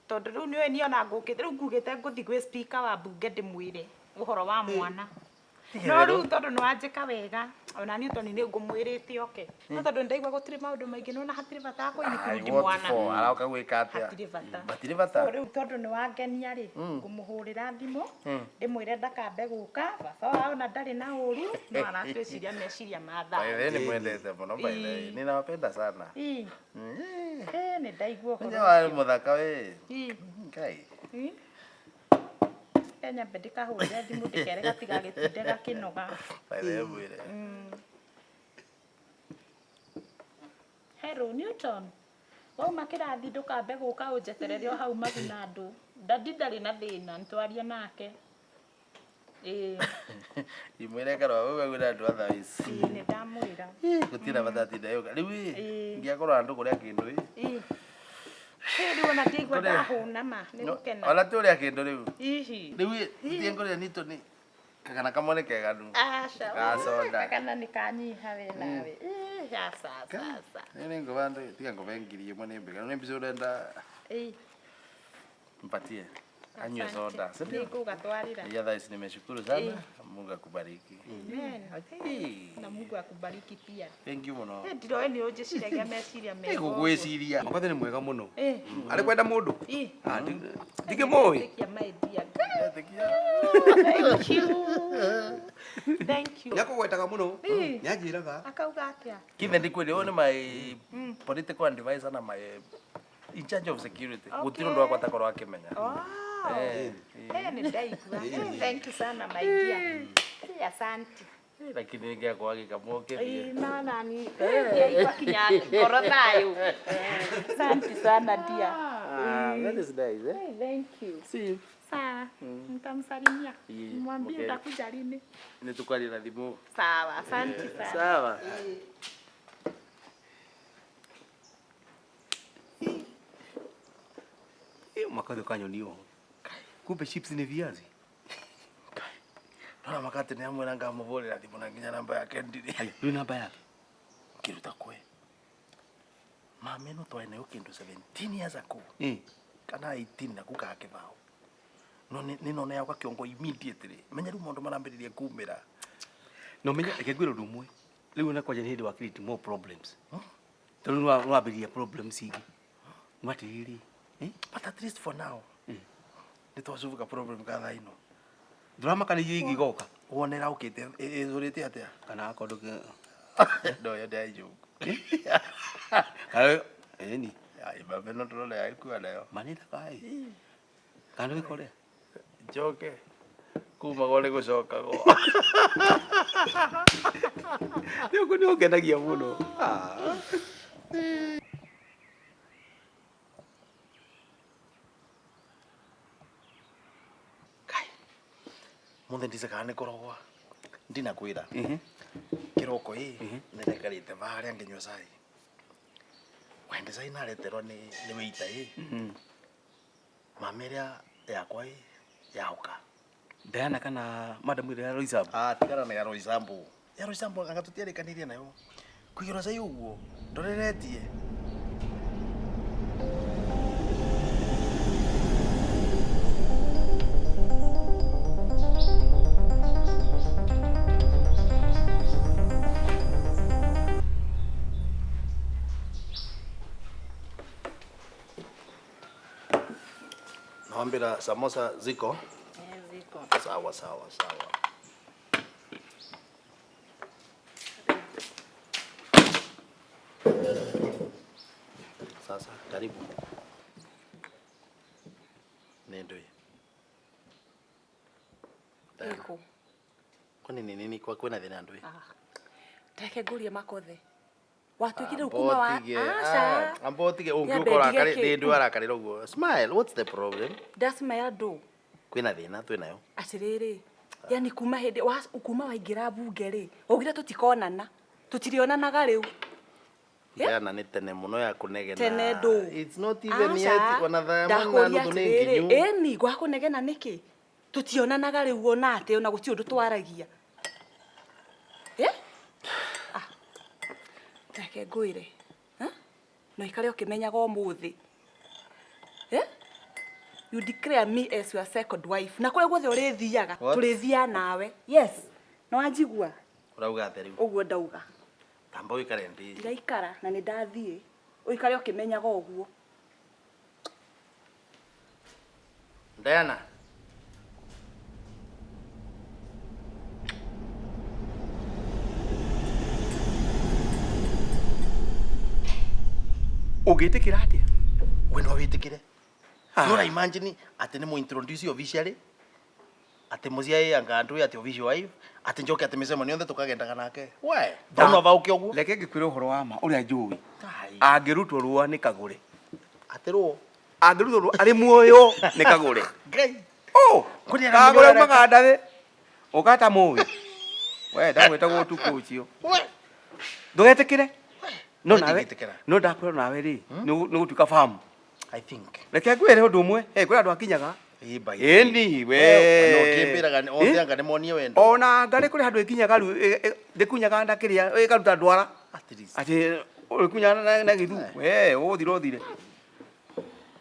tondũ rĩu nĩũĩ niĩ ona ngũkĩte rĩu ngugĩte ngũthiĩ gwĩ speaker wa mbunge ndĩmwĩre ũhoro wa mwana no rĩu tondũ nĩ wanjĩka wega ona niĩ tondũ nĩ ngũmwĩrĩte oke no tondũ nĩndaigua gũtirĩ maũndũ maingĩ nĩwona hatirĩ bata wa Ai, kũ-include what mwana for? Arauka gwĩka atĩa? Hatirĩ bata. Hatirĩ bata. So rĩu tondũ nĩ wangenia rĩ ngũmũhũrĩra thimũ ndĩmwĩre ndakambe gũka baba wao na ndarĩ na ũru no aratwĩciria meciria ma By the thayũ way, nimwendete mũno by the way. Ninawapenda sana. Ii. Eh, nĩ ndaigua ũhoro Nja wa mũthaka we. Ii. Ngai. Ii. Reke nyambe ndĩkahũrĩre thimũ ndĩkere gatigagĩtinde gakĩnoga. By the way, mwĩre. Hello Newton. Wauma kĩrathi ndũkambe gũka ũnjeterere o hau maguna andũ. Dadi ndarĩ na thĩna nĩtwarie nake. Ĩĩ, Imwĩre karwa wewe wĩra andũ a thaa ici. ĩĩ nĩndamwĩra. Gũtirĩ na bata atinda yũka. Rĩu ĩ, Ĩĩ. ngĩakorwo andũ kũrĩa kĩndũ ĩ. Ĩĩ. Ĩ, rĩu ona ndiaigua Tũrĩ- ndahũna ma nĩ gũkena. Ona tũrĩa kĩndũ rĩu. Ihi. Rĩu ĩ, thiĩ ngũrĩre nitũ nĩ kagana kamwe nĩ keganu. Aca. Gacoda. Kana nĩ kanyiha we nawe. Ĩ, aca aca aca. Nĩ nĩ ngũba ndũ, tiga ngũbe ngiri ĩmwe nĩ mbega. Nĩ mbica ũrenda Ĩĩ. mpatie. Anywe soda. Si ndio? Nĩngũgatwarĩra. Ya thaa ici nimeshukuru sana. Mungu akubariki. Amen. Okay. Na Mungu akubariki pia. Thank you mũno. Eh, ndiroĩ nĩ ũnjĩciragia meciria mega. Nĩngũgwĩciria. Makwathe nĩ mwega mũno. Eh. Arĩ kwenda mũndũ? Ĩ. Ah, ndikĩmũĩ. Ĩtĩkia my dear. Etĩkia. Thank you. Thank you. Nĩakũgwetaga mũno. Ĩ. Nĩanjĩraga. Akauga atĩa? Kithe ndikwĩre ũyũ nĩ my political advisor na my in charge of security. Gũtirĩ ũndũ wakwa atakorwo akĩmenya. Oh. Eh, Eh, nĩ ndaigua. Eh, Thank you sana my dear. Eh, asante. eh, lakini nĩngĩakorwo agĩkamwo kĩthiĩ. Eh, na nani. Eh, ndiaigua kinya ngoro thayũ. Eh, Asante sana dear. Ah, that is nice, eh? Eh, thank you. See you. Sawa. Nitamsalimia. Ĩ, Mwambie okay. utakuja lini. Nĩtũkwaria na thimũ. Sawa, asante sana. Sawa. Ĩ, Makwathe ũkanyoni ũũ. Kumbe chips ni viazi. Ndona makati nĩ amwĩra ngamũhũrĩra thimũ na nginya namba yake ndirĩ. Haya, ndũĩ namba yake? Ngĩruta kwe. Mama ĩno twarĩ nayo kĩndũ 17 years ago. Ĩ. Kana 18 na kukaa kĩbao. No nĩ nona yakwa kĩongo immediately. Menya rĩu maũndũ marambĩrĩria kumĩra. Na ũmenye reke ngwĩre ũndũ ũmwe. Rĩu ona kwanja nĩ hĩndĩ wa create more problems. Tondũ nĩ wambĩrĩria problems ingĩ. Nĩ atĩrĩrĩ. Eh? But at least for now. Nĩ twacubuka problem ka thaa ino. Ndũramaka nĩ iria ingĩ igoka. Wone ĩraũkĩte ĩzũrĩte atĩa? Kana akorwo ndũkĩ No yo ndĩraijũku. Kana ĩni. Ai mama ĩno ndĩrona yagĩkua nayo. Manĩ thaka ĩ. Kana ndũgĩkore. Njoke. Kumagwo nĩ gũcokagwo. Nĩ ũguo nĩ ũngenagia mũno. Ah. Muthe ndice kana nĩ kũrogwa. Ndinakwĩra. Kĩroko ĩ nĩndekarĩte harĩa ngĩnyua cai. Wende cai nareterwo nĩ nĩ waiter ĩ. Mama ĩrĩa yakwa ĩ yaũka. Diana kana madam ĩrĩa ya Roysambu. Ah, tigana na ya Roysambu. Ya Roysambu anga tũtiarĩkanĩirie nayo. Kũigĩrwo cai ũguo ndoreretie. Nawambira samosa ziko? Eh, ziko. Sawa sawa sawa. Sasa karibu. Nĩ ndũĩ. Ĩkũ. Kwani nĩ nini kwa kwĩna thĩna ndũĩ? Reke ngũrie makothe. Watuĩkire rĩu kuma wa Aca. Amba ũtige Nyambe ũngĩũka ndige ũrakare kĩ? nĩ ndũĩ arakarĩra ũguo. Smile, what's the problem? Ndacima andũ Kwĩna thĩna twĩnayo. atĩrĩrĩ yani kuma hĩndĩ wa kuma waingĩra mbunge rĩ waugire tũtikonana tũtirionanaga rĩu. Diana nĩ tene mũno ya kũnegena. Tene ndũ. It's not even yet ona thaa ĩmwe na Ndakũria nuthu nĩ atĩrĩrĩ, nginyu. ĩni gwakũnegena nĩkĩ? Tũtionanaga rĩu ona atĩ ona gũtirĩ ũndũ twaragia. Eh? Ah. Reke ngwĩre. Eh? Na ũikare ũkĩmenyaga ũmũthĩ. Eh? You declare me as your second wife. Na kũrĩa guothe ũrĩthiaga, What? tũrĩthiaga nawe. Yes. Nĩ wanjigua? Ũrauga atĩa rĩu? Ũguo ndauga. Tamba ũikare ndĩ. Ndiraikara na nĩ ndathiĩ. Ũikare ũkĩmenyaga ũguo. Diana. Ũngĩtĩkĩra atĩa? We no wĩtĩkĩre. No ra imagine atĩ nĩ mũintroduce officially atĩ mũciĩ anga ndũĩ atĩ official wife atĩ njoke atĩ mĩcemanio yothe tũkagendaga nake. We, no vauke ũguo. Reke ngĩkwĩre ũhoro wa ma ũrĩa njũĩ. Angĩrutwo rũa nĩ kagũre. Atĩ rũa? Angĩrutwo rũa arĩ muoyo nĩ kagũre. Ngai. Oh, Kũrĩ arĩa kagũre mũrareka. umaga ndathĩ. Ũkata mũĩ. We ndagwĩtagwo ũtukũ ũcio. We. Ndũgetĩkĩre. No We nawe ndingĩtĩkĩra. no ndakwĩra nawe rĩ nĩ gũtuĩka famu. I think. Reke ngwĩre ũndũ ũmwe, eh kwĩ andũ akinyaga. Ĩ by the way. Ĩni we. No kĩmbĩraga othe anga nĩ monie wendo. Ona ngarĩ kũrĩ handũ ĩkinyaga rĩu ndĩkunyaga nda kĩrĩa ĩkaruta ndwara. At least. Atĩ ũrĩkunyaga na gĩthu. We ũgũthira ũthire.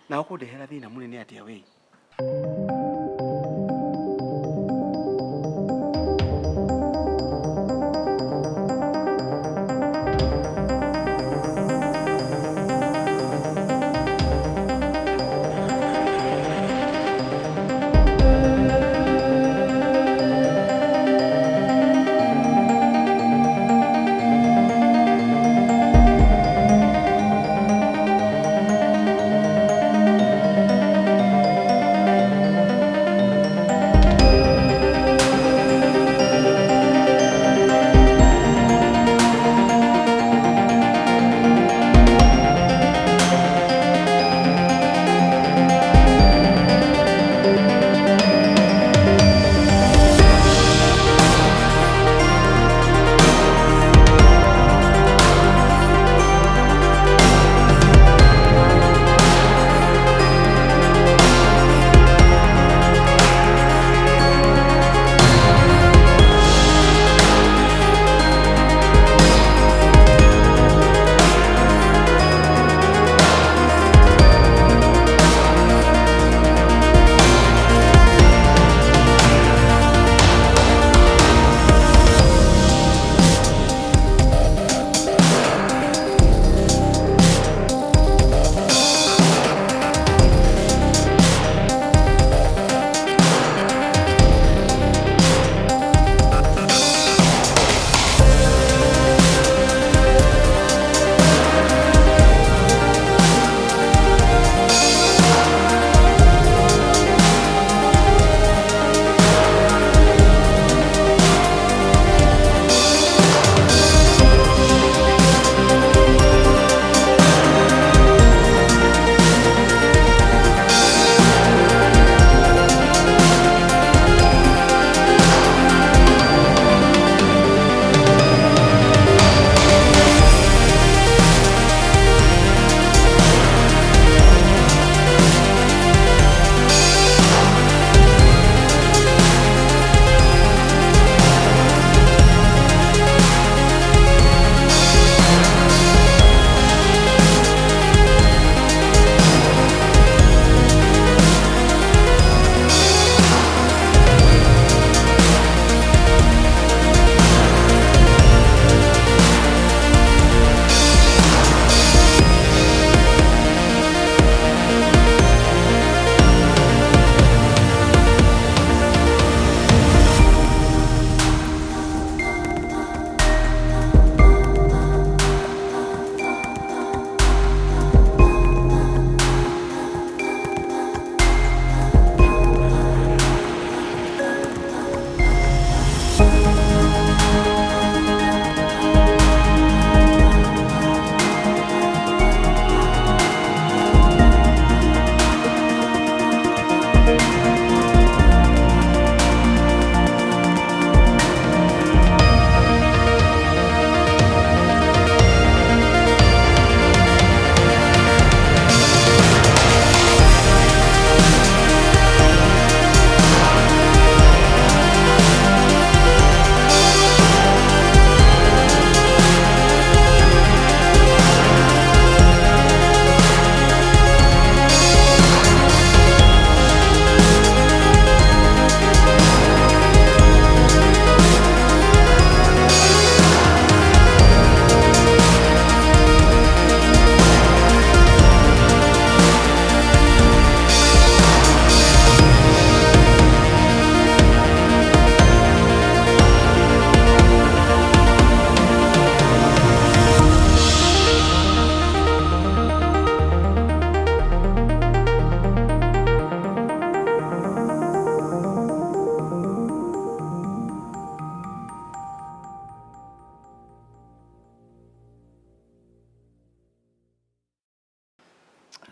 Na ũkũndehera thĩna mũnene atĩa we?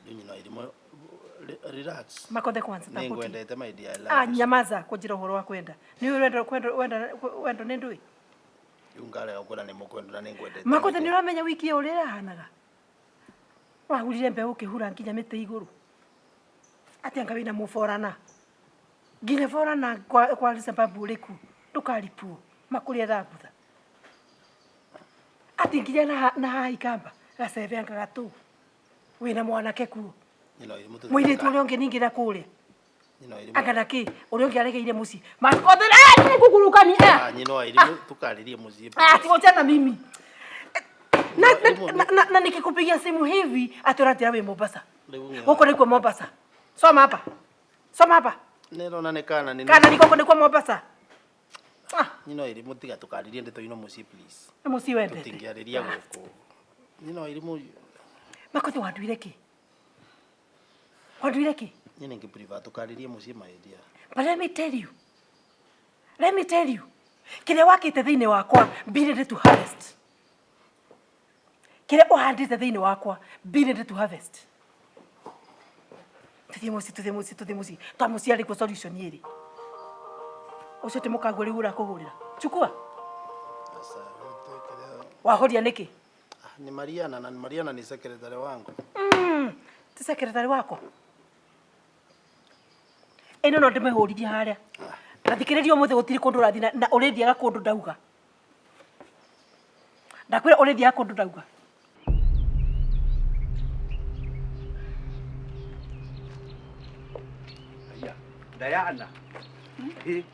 Nyina irimo relax. Makothe kwanza takuti. Ningwendete my dear. Ah, nyamaza kujira uhoro wa kwenda. Ni wendo kwenda wenda wendo ni ndui. Yungale yakona ni mukwendo na ningwendete. Makothe ni uramenya wiki uria irahanaga. Wahurire mbeu ukihura nginya miti iguru. Ati anga wina muborana. Nginya borana kwa sababu uriku ndukaripuo makuria thambutha. Ati nginya na haha ikamba gacebe anga gatu. Wina mwanake kuo. Mwiritu uria ungi ningira kuria. Anga naki uria ungi aregeire mucii. Makothe ngugurukani. Nyina wa irimu tukaririe mucii. Ati wachana mimi. Na nikikupigia simu hivi ati uratira wi Mombasa. Huko ni kwa Mombasa. Soma hapa. Soma hapa. Nirona ni kana ni. Kana niko ni kwa Mombasa. Nyina wa irimu tiga tukaririe ndeto ino mucii please. Ni mucii wendete. Tutingiariria guku. Nyina wa irimu Makothe wanduire ki? Wanduire ki? Nyine ngiprefer tukaririe mucii my dear. But let me tell you. Let me tell you. Kiria wakite thiini wakwa be ready to harvest. Kiria uhandite thiini wakwa be ready to harvest. Tuthie mucii tuthie mucii tuthie mucii. Twa mucii ari kuo solution iri. Ucio ti mukango riu urakuhurira. Chukua. Wahoria niki? Ni Mariana na Mariana ni secretary wangu. Ti secretary wako. Ino no ndimihurithie haria. Na thikiriria umuthi gutiri kundu urathi na urithiaga kundu ndauga. Ndakwira urithiaga kundu ndauga. Aya, Diana. Eh,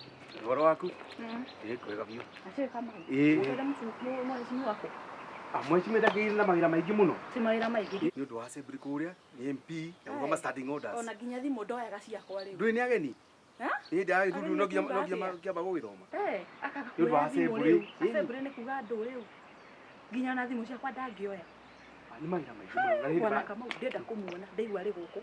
uhoro waku? Eh, kwega biũ. Acio kama. Eh. Mheshimiwa wako. Mheshimiwa ndakĩire na mawĩra maingĩ mũno. Ti mawĩra maingĩ. Nĩ ũndũ wa assembly kũrĩa, nĩ MP na gũthoma standing orders. Ona nginya thimũ ndoyaga ciakwa rĩu. Ndũĩ nĩ ageni? Ĩ ndagĩ thukuru no nginya kĩamba gũgĩthoma. Eh, akaga Nĩ ũndũ wa assembly. Assembly nĩ kuga andũ rĩu. Nginya na thimũ ciakwa ndangĩoya. Nĩ mawĩra maingĩ mũno. Na Bwana Kamau ndĩrenda kũmuona, ndaigua arĩ gũkũ.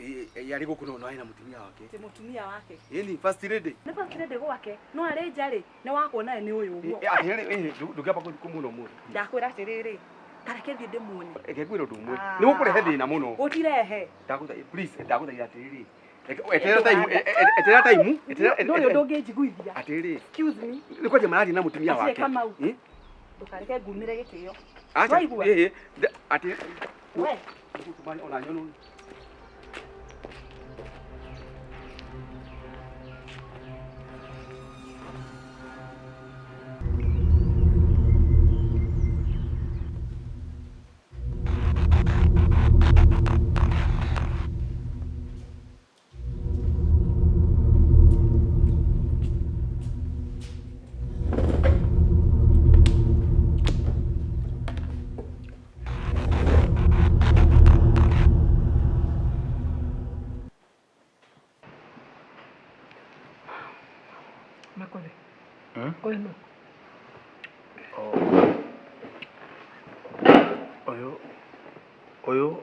Ĩ arĩ gũkũ no arĩ na mũtumia wake. Ti mũtumia wake. Ĩni first lady. Nĩ first lady gwake. No arĩ nja rĩ, nĩ wakuona nĩ ũyũ ũguo. Atĩrĩrĩ, ndũngĩamba kũmuona ũmũthĩ. Ndakwĩra atĩrĩrĩ, ta reke thiĩ ndĩmuone. Reke ngwĩre ũndũ ũmwe. Nĩ gũkũrehe thĩna mũno. Gũtirehe. Ndagũthaitha, please, ndagũthaitha atĩrĩrĩ. Eterera time, eterera time, eterera. Ndũrĩ ũndũ ũngĩnjiguithia. Atĩrĩrĩ. Excuse me. Nĩ kwanjia mararia na mũtumia wake. Kamau. Ndũkareke ngumĩre gĩtĩo. Acha. Waigua? Atĩ. We. Ona nyono. Makothe. Ũyũ nũ? Ũyũ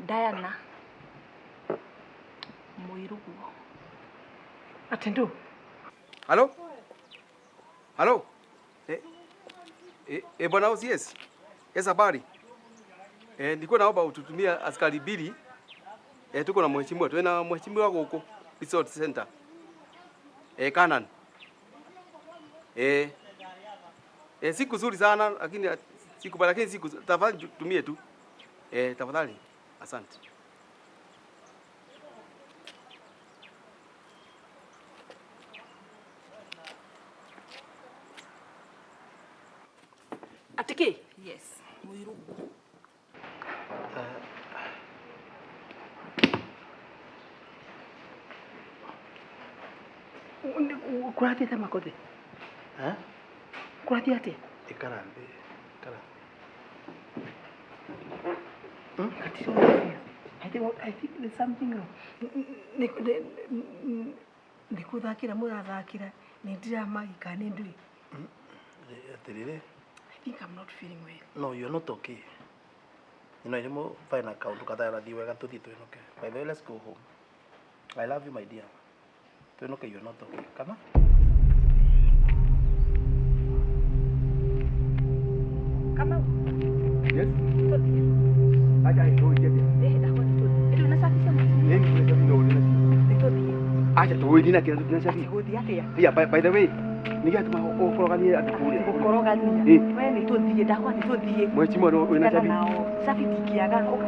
Diana Mũiruguo. Ati ndũ? Halo? Halo? Bwana OCS. Yes, habari. Nilikuwa naomba ututumie askari mbili. Tuko na mheshimiwa, tuna mheshimiwa gũkũ Resort Center. Kanan. Siku nzuri sana lakini siku lakini siku tafadhali tumie tu. Tafadhali. Asante. Atiki? Yes. Mũiruguo. Kũrathiĩ Makothe? Kũrathiĩ atĩa? Ikara thĩ. Ikara. I think there's something wrong. Nĩ kũthakĩra mũrathakĩra, nĩ ndiramagika nĩ ndũĩ. Atĩrĩrĩ. I think I'm not feeling well. No, you're not okay. You know, irimo find account ukatharathiĩ wega tũthiĩ twĩnũke. By the way, let's go home. I love you, my dear. Twĩnũke, you're not okay. Kana? Kamau. Yes. Tũthiĩ. Acha tũgĩthiĩ atĩa? Eh, ndakwa nĩ tũthiĩ. Ĩndĩ wĩna cabi cia mũciĩ? Ĩĩ nĩ kũrĩ cabi no ũrĩ nacio. Nĩ tũthiĩ. Acha tũgĩthiĩ na kĩrĩa na cabi. Atĩ gũthiĩ atĩa? Haya, by the way, nĩ gĩatũma ũkoroganie andũ kũrĩa. Gũkorogania. Ĩ. We nĩ tũthiĩ, ndakwa nĩ tũthiĩ. Mheshimiwa no wĩna Tigana cabi? nao. Cabi ndingĩaga. Ũka.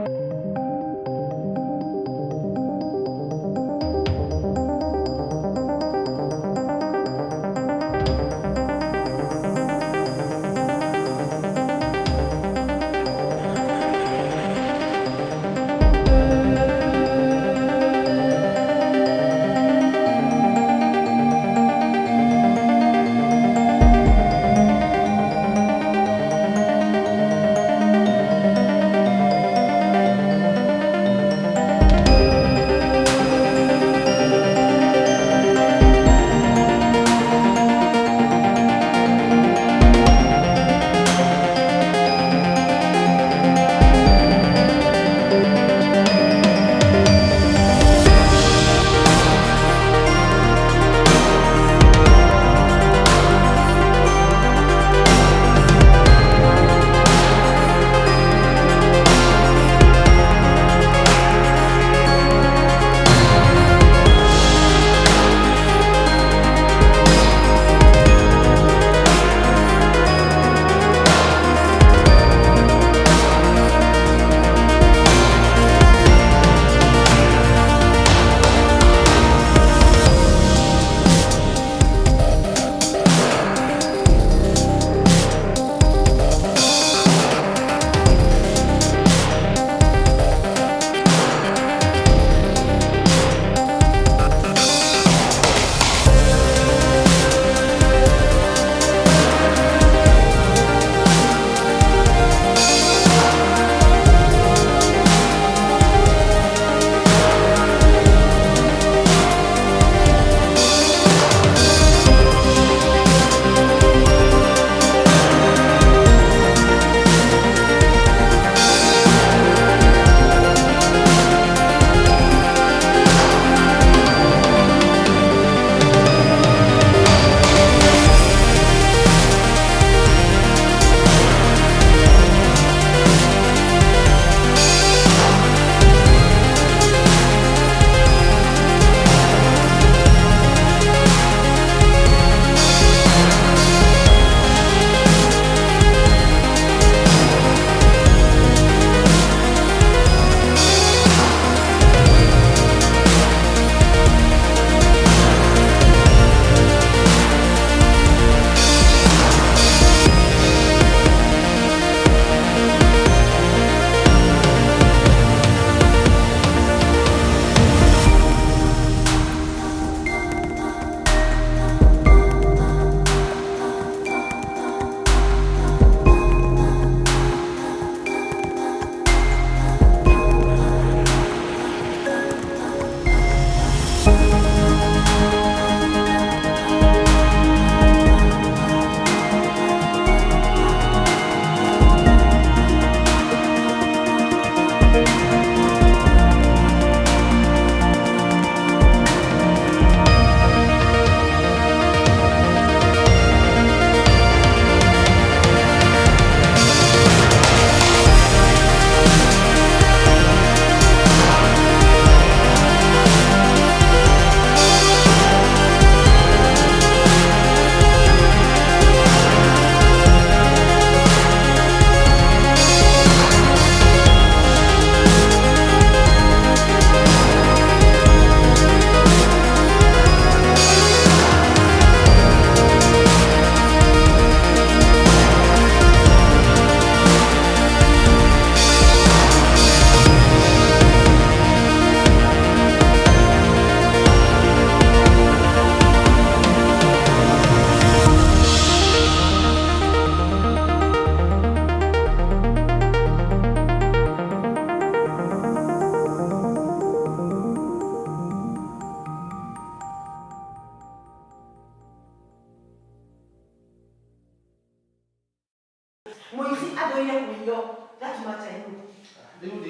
Mwizi athũire kũiywo. That much I know.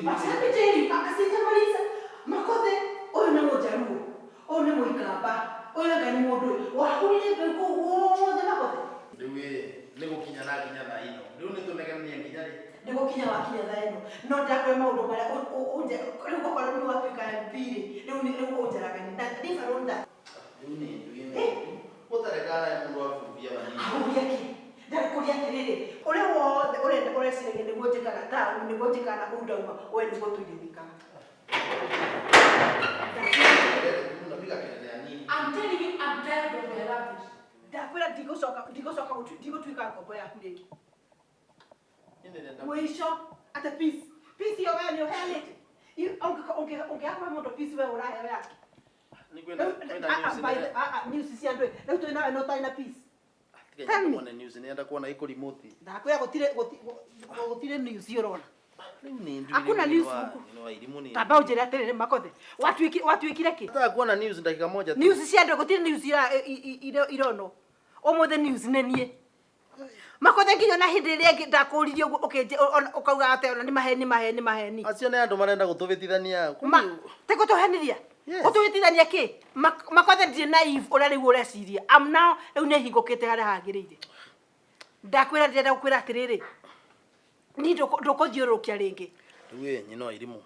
But let me tell you, sijamaliza. Makothe, ũyũ nĩ mũjaruo, ũyũ nĩ mũikamba, ũyũ anga nĩ mũndũ wahurire mbeũ kũu guothe Makothe. Rĩu ĩ nĩ gũkinya na nginya thaa ino. Rĩu nĩ tũnegenania nginya rĩ? Nĩ gũkinya wakinya thaa ĩno. No ndĩrakwĩra maũndũ marĩa rĩu okorwo nĩ watuĩka MP rĩ, rĩu nĩ rĩu ũnjaragania. Na leave alone that. Rĩu nĩ nduĩ gũtarĩ kana mũndũ wabubia vanini. Ahũria kĩ? Ndakũria atĩrĩrĩ, ũrĩa wothe ũrenda ũreciragia nĩguo njĩkaga taũni, nĩguo njĩkaga na kũu ndauma, we nĩguo tũire wĩkaga. I'm telling you, I'm tired of your rubbish. Ndakwĩra ndigũcoka ndigũcoka ndigũtuĩka ngombo yaku rĩngĩ. Mũico ate peace. Peace iyo we nĩ ũheanĩte. Ũngĩaga kũhe mũndũ peace we ũraheo yake. News cia andũ rĩu twĩ nawe no ũtarĩ na peace. Tell me. News nĩenda kuona ĩkũ remote. Ndakwĩra gũtirĩ gũtirĩ news ũrona. Hakuna news huku. Tamba ũnjĩre atĩrĩrĩ Makothe. Watuĩkire watuĩkire kĩ? Nataka kuona news dakika moja tu. News cia andũ gũtirĩ news ironwo. Ũmũthĩ news nĩ niĩ. Makothe nginya na hĩndĩ ĩrĩa ĩngĩ ndakũririe ũguo ũkauga atĩ ona nĩ maheni maheni maheni. Acio nĩ andũ marenda gũtũvĩtithania. Ma te gũtũhenithia. Gũtũhĩtithania kĩ? Makothe ndirĩ naive ũrĩa rĩu ũreciria. I'm now rĩu nĩ hingũkĩte harĩa hagĩrĩire. Ndakwĩra ndĩrenda gũkwĩra atĩrĩrĩ. Niĩ ndũkũthiũrũrũkia rĩngĩ. Rĩu ĩ nyina wa irimũ.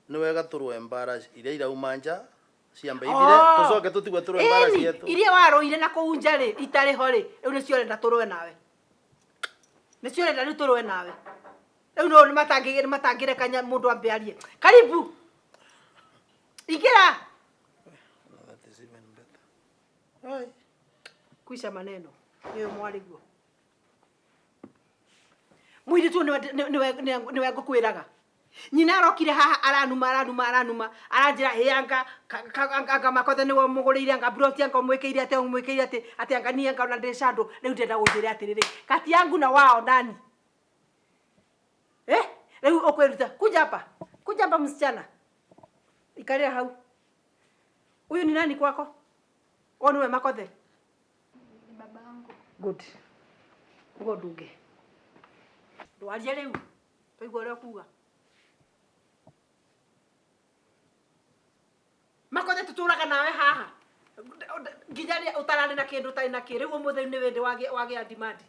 Nĩ wega tũrũe mbara iria irauma nja ciambe ithire tũcoke tũtigwe tũrũe mbara cietũ. Iria warũire na kũu nja rĩ itarĩ ho rĩ rĩu nĩcio ũrenda tũrũe nawe. Nĩcio ũrenda rĩu tũrũe nawe. Rĩu no nĩ matangĩreka mũndũ ambe arie. Karibu. Ingĩra. That is even better. Kwisha maneno. Nĩyo mwarĩguo. Mũirĩtu nĩwe ngũkwĩraga. Nyina arokire haha aranuma aranuma aranuma aranjĩra hĩ anga anga Makothe nĩwe ũmũgũrĩire anga mburoti anga ũmwĩkĩire atĩ ũmwĩkĩire atĩ atĩ anga niĩ anga ona ndĩ candũ rĩu ndĩrenda ũnjĩre atĩrĩrĩ kati yangu na wao nani? Eh, rĩu ũkwĩruta kuja hapa kuja hapa msichana ikarĩra hau. Huyu ni nani kwako? Ũyũ nĩwe Makothe? Ni babangu. Good. Ugo ndunge. Ndwarie rĩu. Twaigua ũrĩa ũkuga. Makothe tũtũraga nawe haha. Nginya rĩrĩa ũtararĩ na kĩndũ ũtarĩ na kĩ. Rĩu ũmũthĩ nĩ wĩndĩ wagĩa demand.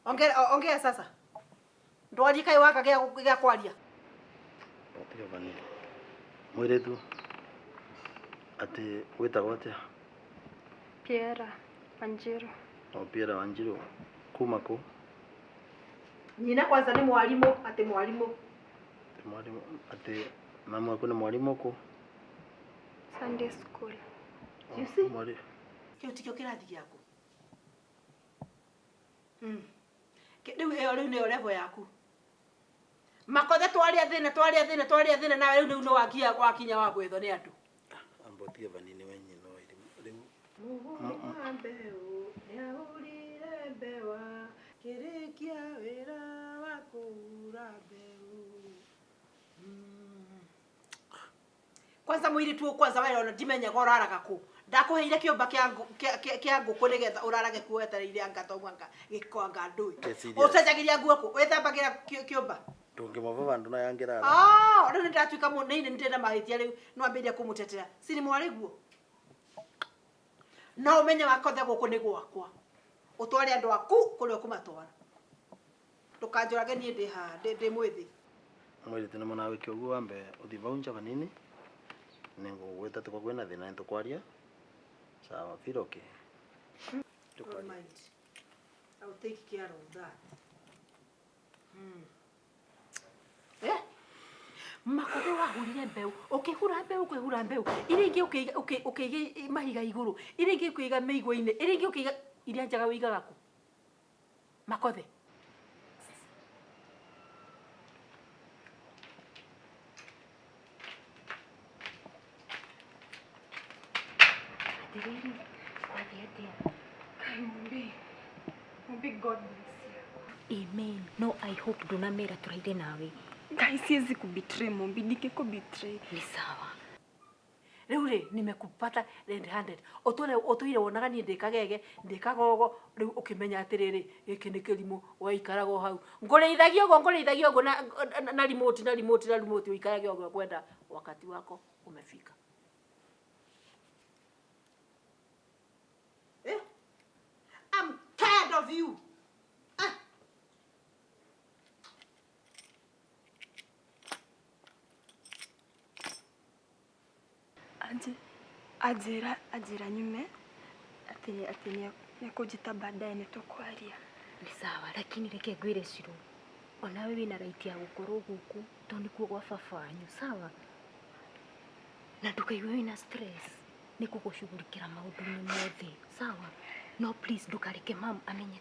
Ongea ongea sasa. Ndwarie kaĩ waka gĩa kwaria. Tiga vanini. Mũirĩtu atĩ wĩtagwo atĩa? Piera Wanjiru. O Piera Wanjiru. Kuma kũ? Nyina kwanza nĩ mwarimũ, atĩ mwarimũ. Atĩ mwarimũ, atĩ mamu waku nĩ mwarimũ kũ? Sunday school. You see? Kĩu tikĩo kĩrathi gĩaku. Rĩu ĩyo rĩu nĩyo level yaku. Makothe twarĩa thĩna twarĩa thĩna twarĩa thĩna nawe rĩu rĩu nĩ wakinya wakinya wa gwethwo nĩ andũ. Amba ũtige vanini we nyina wa irimũ. Rĩu Mũhuri wa mbeũ nĩahurire mbewa kĩrĩkia wĩra wa kũhura mbeũ. Kwanza mũirĩtu ũyũ kwanza we ona ndimenyaga ũraraga kũ. Ndakũheire kĩũmba kĩa ngũkũ nĩgetha ũrarage kuo wetereire anga toguo anga gĩko anga ndũĩ. Ũcenjagĩria nguo kũ? Wĩthambagĩra kĩũmba? Ndũngĩmova vandũ na yangĩrara. Ah, rĩu nĩndatuĩka mũnene nĩ ndĩna mahĩtia rĩu nĩwambĩrĩria kũmũtetera. Si nĩ mwarĩguo? No ũmenye Makothe gũkũ nĩ gwakwa. Ũtware andũ aku kũrĩa ũkũmatwara. Ndũkanjũrage niĩ ndĩ haha ndĩ mwĩthĩ. Mũirĩtu nĩ mũnawĩke ũguo wambe ũthiĩ vau nja vanini. Nĩngũgwĩta tuko kwĩna thĩna nĩtũkwaria. Sawa, feel okay. Don't mind. I will take care of that. Eh? Makothe wahurire mbeũ, ũkĩhura mbeũ, ũkĩhura mbeũ. Iria ingĩ ũkĩiga mahiga igũrũ, iria ingĩ ũkĩiga mĩigua-inĩ, iria ingĩ ũkĩiga iria njega ũigaga kũ? Makothe. Atĩrĩrĩ, wathiĩ atĩa? Kai Mumbi. Mumbi, God bless you. Amen. No, I hope ndũnamera tũraire nawe. Kai siwezi kubetray Mumbi, ndingĩkũbetray. Ni sawa. Rĩu rĩ nimekupata red handed. Ũtũre ũtũire wonaga niĩ ndĩ kagege, ndĩ kagogo, rĩu ũkĩmenya atĩrĩrĩ, gĩkĩ nĩ kĩrimũ, waikaraga o hau. Ngũrĩithagia ũguo ngũrĩithagia ũguo na remote na remote na remote ũikarage ũguo kwenda wakati wako umefika. Eh? I'm tired of you. Ah. Anjĩra anjĩra nyume atĩ atĩ nĩekũnjĩta baadaye nĩtũkwaria. Nĩ sawa lakini reke ngwĩre Shiro onawe wĩna right ya gũkorwo gũkũ tondũ nĩkuo gwa baba wanyu sawa na ndũkaigue wĩna stress nĩ gũgũshughulikĩra maũndũ-inĩ mothe sawa no please ndũkareke mam amenye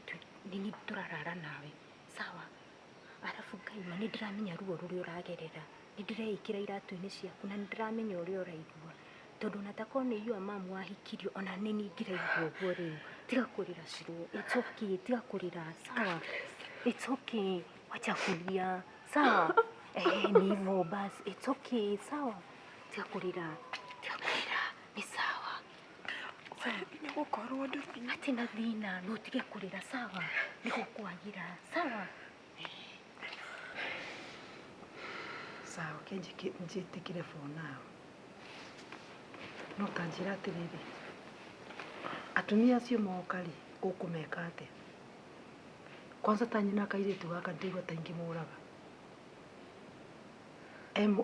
nĩ tũrarara nawe sawa arabu Ngai ma nĩ ndĩramenya ruo rũrĩa ũragerera nĩ ndĩreĩkĩra iratũ-inĩ ciaku na nĩ ndĩramenya ũrĩa ũraigua tondũ ona takorwo nĩ inyuĩ a mamu wahikirio ona nĩ niĩ ingĩraigua ũguo rĩu tiga kũrĩra Shiro it's okay tiga kũrĩra sawa it's okay wacha kulia sawa ni hivyo basi it's okay sawa tiga kũrĩra ni sawa nĩ gũkorwo nduthi hatirĩ na thĩna no ũtige kũrĩra sawa nĩ gũkwagĩra sawa sawa ke njĩtĩkĩre for now no ta njĩra atĩrĩrĩ atumia acio moka rĩ ũkũmeka atĩa kwanza ta nyina kairĩtu gaka ndĩigua ta ingĩmũraga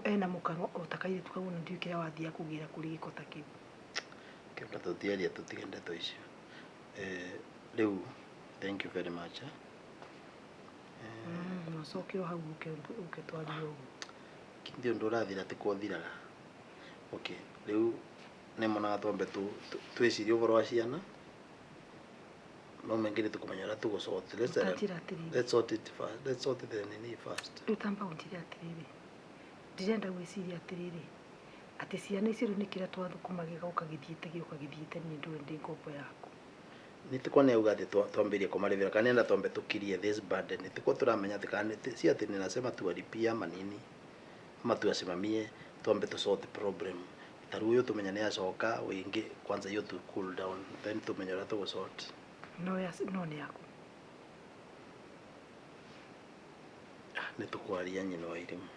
ena mũkang'o o ta kairĩtu kau na ndiũĩ kĩrĩa wathiaga kũgĩra kũrĩ gĩko ta kĩu kĩonda tũtiaria tũtige ndeto icio rĩu thank you very much no ũcoke o hau ũke twarie ũguo kĩndĩ ũndũ ũrathira ti kwothiraga okay rĩu nĩ monaga twambe twĩcirie ũhoro wa ciana no mengĩ nĩ tũkũmenya ũrĩa tũgũ-sort. Let's sort it first. Let's sort the nini first. Rĩu tamba ũnjĩre atĩrĩrĩ ndĩrenda gwĩciria atĩrĩrĩ atĩ ciana ici rĩu nĩ kĩrĩa twathũkũma gĩgoka gĩthiĩte gĩũka gĩthiĩte niĩ ndũĩ ndĩ ngombo yaku nĩ tikwa nĩ auga atĩ twambĩrĩrie kũmarĩhĩra kana nĩenda twambe tũkirie this burden nĩ tikwa tũramenya atĩ kana si atĩ ninasema tuwalipie ama nini ama tuwasimamie twambe tu sort problem ta rĩu ũyũ tũmenya nĩ acoka wĩngĩ kwanza hiyo tu cool down then tũmenye ũrĩa tũgũ sort no no nĩ yaku nĩ tũkwaria nyina wa irimũ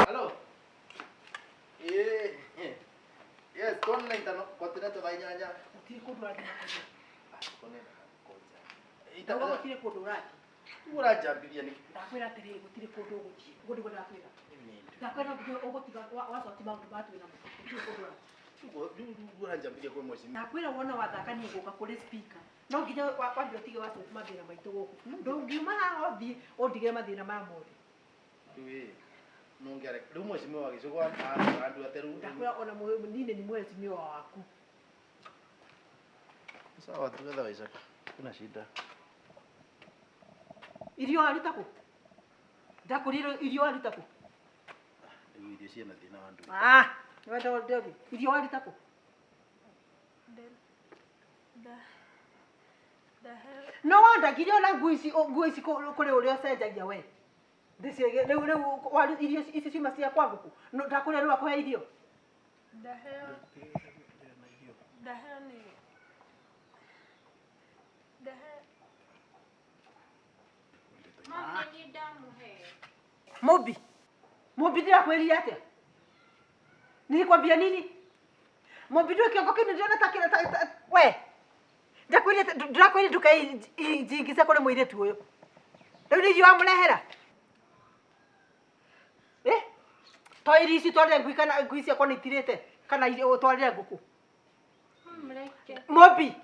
Hello. Yes, tuonne continente thaa inyanya. Gũtirĩ kũndũ ũrathiĩ na kũndũ. Gũtirĩ kũndũ ũrathiĩ. Ũranjambithia nĩkĩ? Ndakwĩra atĩrĩrĩ gũtirĩ kũndũ ũgũthiĩ. Ũguo nĩguo ndakwĩra. Ndakwĩra ũgũtiga wacoti maũndũ maya twĩ namo. Gũtirĩ kũndũ ũrathiĩ. Ũranjambithia kwĩ mheshimiwa. Ndakwĩra wona wathaka niĩ ngũka kũrĩ speaker. No nginya wambe ũtige wacoti mathĩna maitũ gũkũ. Ndũngiuma haha ũthiĩ ũndigĩre mathĩna maya mothe. Nungere rĩu mheshimiwa wa gĩcũgũ andu ateru. Ndakwĩra ona nini ni mheshimiwa waku. Sawa tugetha Isaac. Kuna shida. Irio waruta kũ? Ndakwĩrire irio waruta kũ? Rĩu irio ciĩna thĩna wa andũ. Ah, nĩwenda ndĩothi. Irio waruta kũ? No wandagirie ona nguo ici kũrĩ ũrĩa ũcenjagia we. Ndĩciĩge rĩu rĩu irio ici ciuma cia kwa ngũkũ. Ndakwĩra rĩu akũhe irio. Ndaheo ndaheo nĩ ndaheo Mobi. Mobi ndĩrakwĩrire atĩa? Nilikwambia nini? Mobi ndũĩ kĩongo kĩu nĩndĩrona ta kĩrĩa we. Ndakwĩrire ndĩrakwĩrire ndũkeingĩze kũrĩ mũirĩtu ũyũ. Rĩu nĩ irio wamũrehera? Eh? To irio ici twarĩre ngui kana ngui ciakwa nĩ itirĩte kana irio twarĩre ngũkũ? Mobi.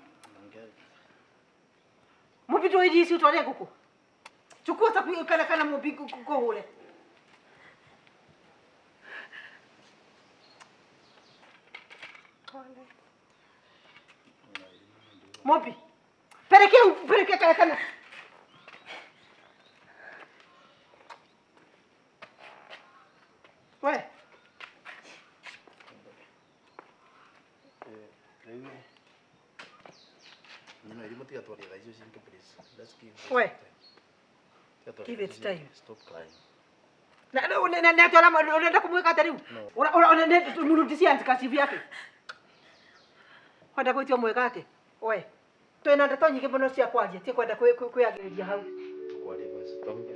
Mobi ndũĩ irio ici twarĩre ngũkũ? Chukua kana kana Mobi ngũhũre. Pole. Mobi. Pelekea pelekea kale kana. We. Nyina irimũ tiga twarie thaa icio cinke please. Let's give We. Tiga twarie Give thaa it icio time. cinke. Stop crying. Na na na na tola unaenda kumweka hata riu. Ura ura mrudishie handkerchief yake. Kwenda gwĩtio mweka ate. We. Twĩna ndeto nyingĩ mũno cia kwaria, ti kwenda kwĩagĩrĩria hau. Kwaria basi tonge.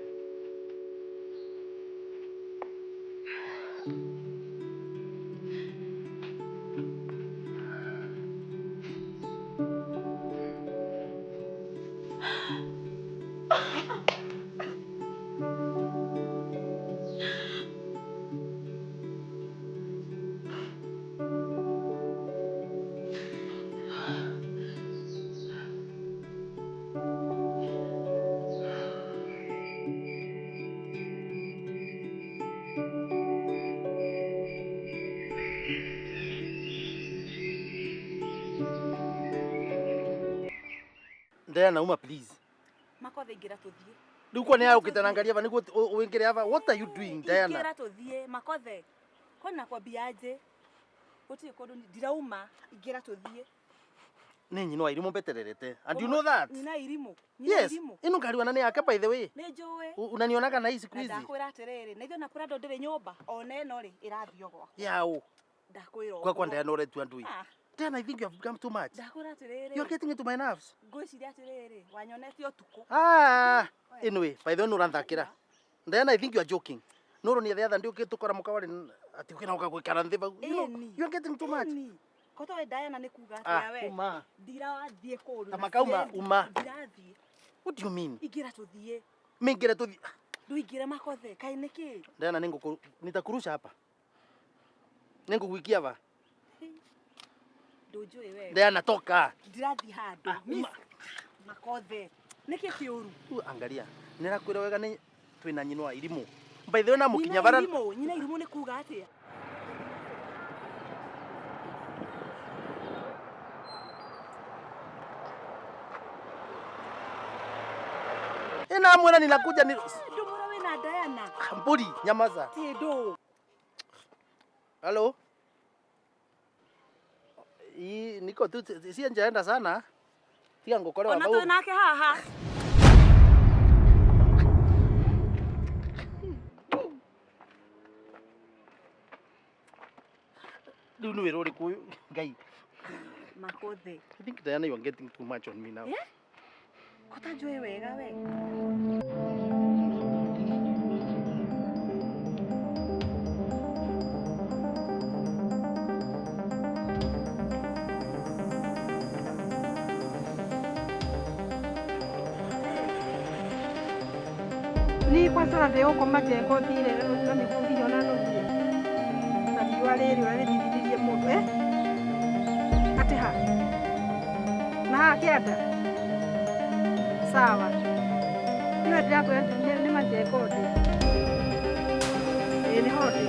Diana uma please. Makothe ingĩra tũthiĩ. Rĩu kwa nĩ agũkĩte na ngari ava nĩguo ũingĩre ava. What are you doing Diana? Ingĩra tũthiĩ makothe. Kwani nakwambia aje? Gũtirĩ kũndũ ndirauma ingĩra tũthiĩ. Nĩ nyina wa irimũ mbetererete. And you know that? Nyina irimũ. Nyina Yes. irimũ. Ĩno ngari wana nĩ yake by the way. Nĩ njũĩ. Unanionaga na hii siku Na hizi? ndakwĩra atĩrĩrĩ, na ithuĩ na Prado ndĩrĩ nyũmba ona ĩno rĩ ĩrathiĩ o gwakwa. Yao. Ndakwĩra Kwa kwa ũguo. Diana ũretua ndui. Ah. Diana, I think you have become too much. Ndakwĩra atĩrĩrĩ. You are getting into my nerves. Ngwĩciria atĩrĩrĩ, wanyonete ũtukũ. Ah, anyway, by the way nũranthakĩra. Diana, I think you are joking. Nũrũ nĩ athiatha ndiũkĩ tũkora mũkawarĩ atĩ ũkĩna ũka gũikara nthĩ vau. You know, Ĩni. you are getting too much. Ĩni. Koto we Diana nĩ kuga Ah, atĩa we? uma. Ndirathiĩ kũndũ. Ta makauma, uma. Ndirathiĩ. What do you mean? Ingĩra tũthiĩ. Mingĩre tũthiĩ. Ndũingĩre makothe, kaĩ nĩkĩ? Diana, nĩngũkũ nitakurusha hapa. Nĩngũgũikia va. Ndũnjũĩ we. Diana, toka. Ndirathiĩ handũ. Ah, uma. Makothe. Nĩkĩ kĩũru? Tu angalia. Nĩrakwĩra wega nĩ twĩna nyina wa irimũ. By the way namũkinya Nyina bara. irimũ, nyina irimũ nĩ kuga atĩa? Ĩna mwĩra ninakuja ni Ndũmũra wĩna Diana. mbũri nyamaza. Ti ndũ. Halo? Hii niko tu si njaenda sana. Tiga ngukore wa Ona bau. twĩ nake haha. Rĩu nĩ wĩra ũrĩkũ ũyũ? Ngai. Makothe. I think Diana you are getting too much on me now. Eh? Kota njũĩ wega we. Ni kwanza na ndĩ gũkũ majengo thire na nĩguo nginya ona nũthire. Na riũa rĩrĩ ũrĩa rĩthithithirie mũndũ eh? Atĩ ha? Na haha kĩanda? Sawa. Nĩwe ndĩrakwĩra nĩ majengo ndĩ. Ĩĩ nĩho ndĩ.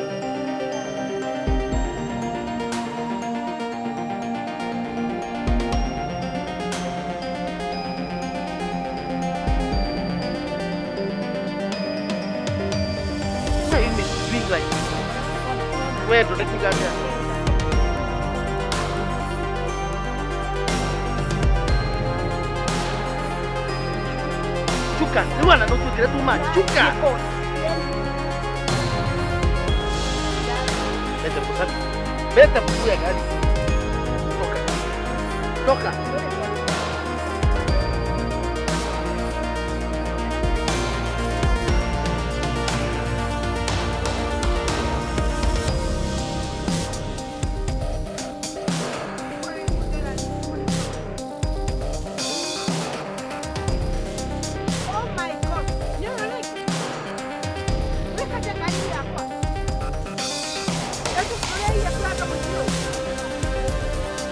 Why you doing like Wewe ndo ndikuga atĩa? Chuka, rĩu ana nũtuĩkire too much. Chuka. Lete mkusani. Lete mkuu ya gari. Toka. Toka. Oh my God. Nĩ wĩkate ngari yakwa. Ĩtu kũrĩa iria kũrata mũtio.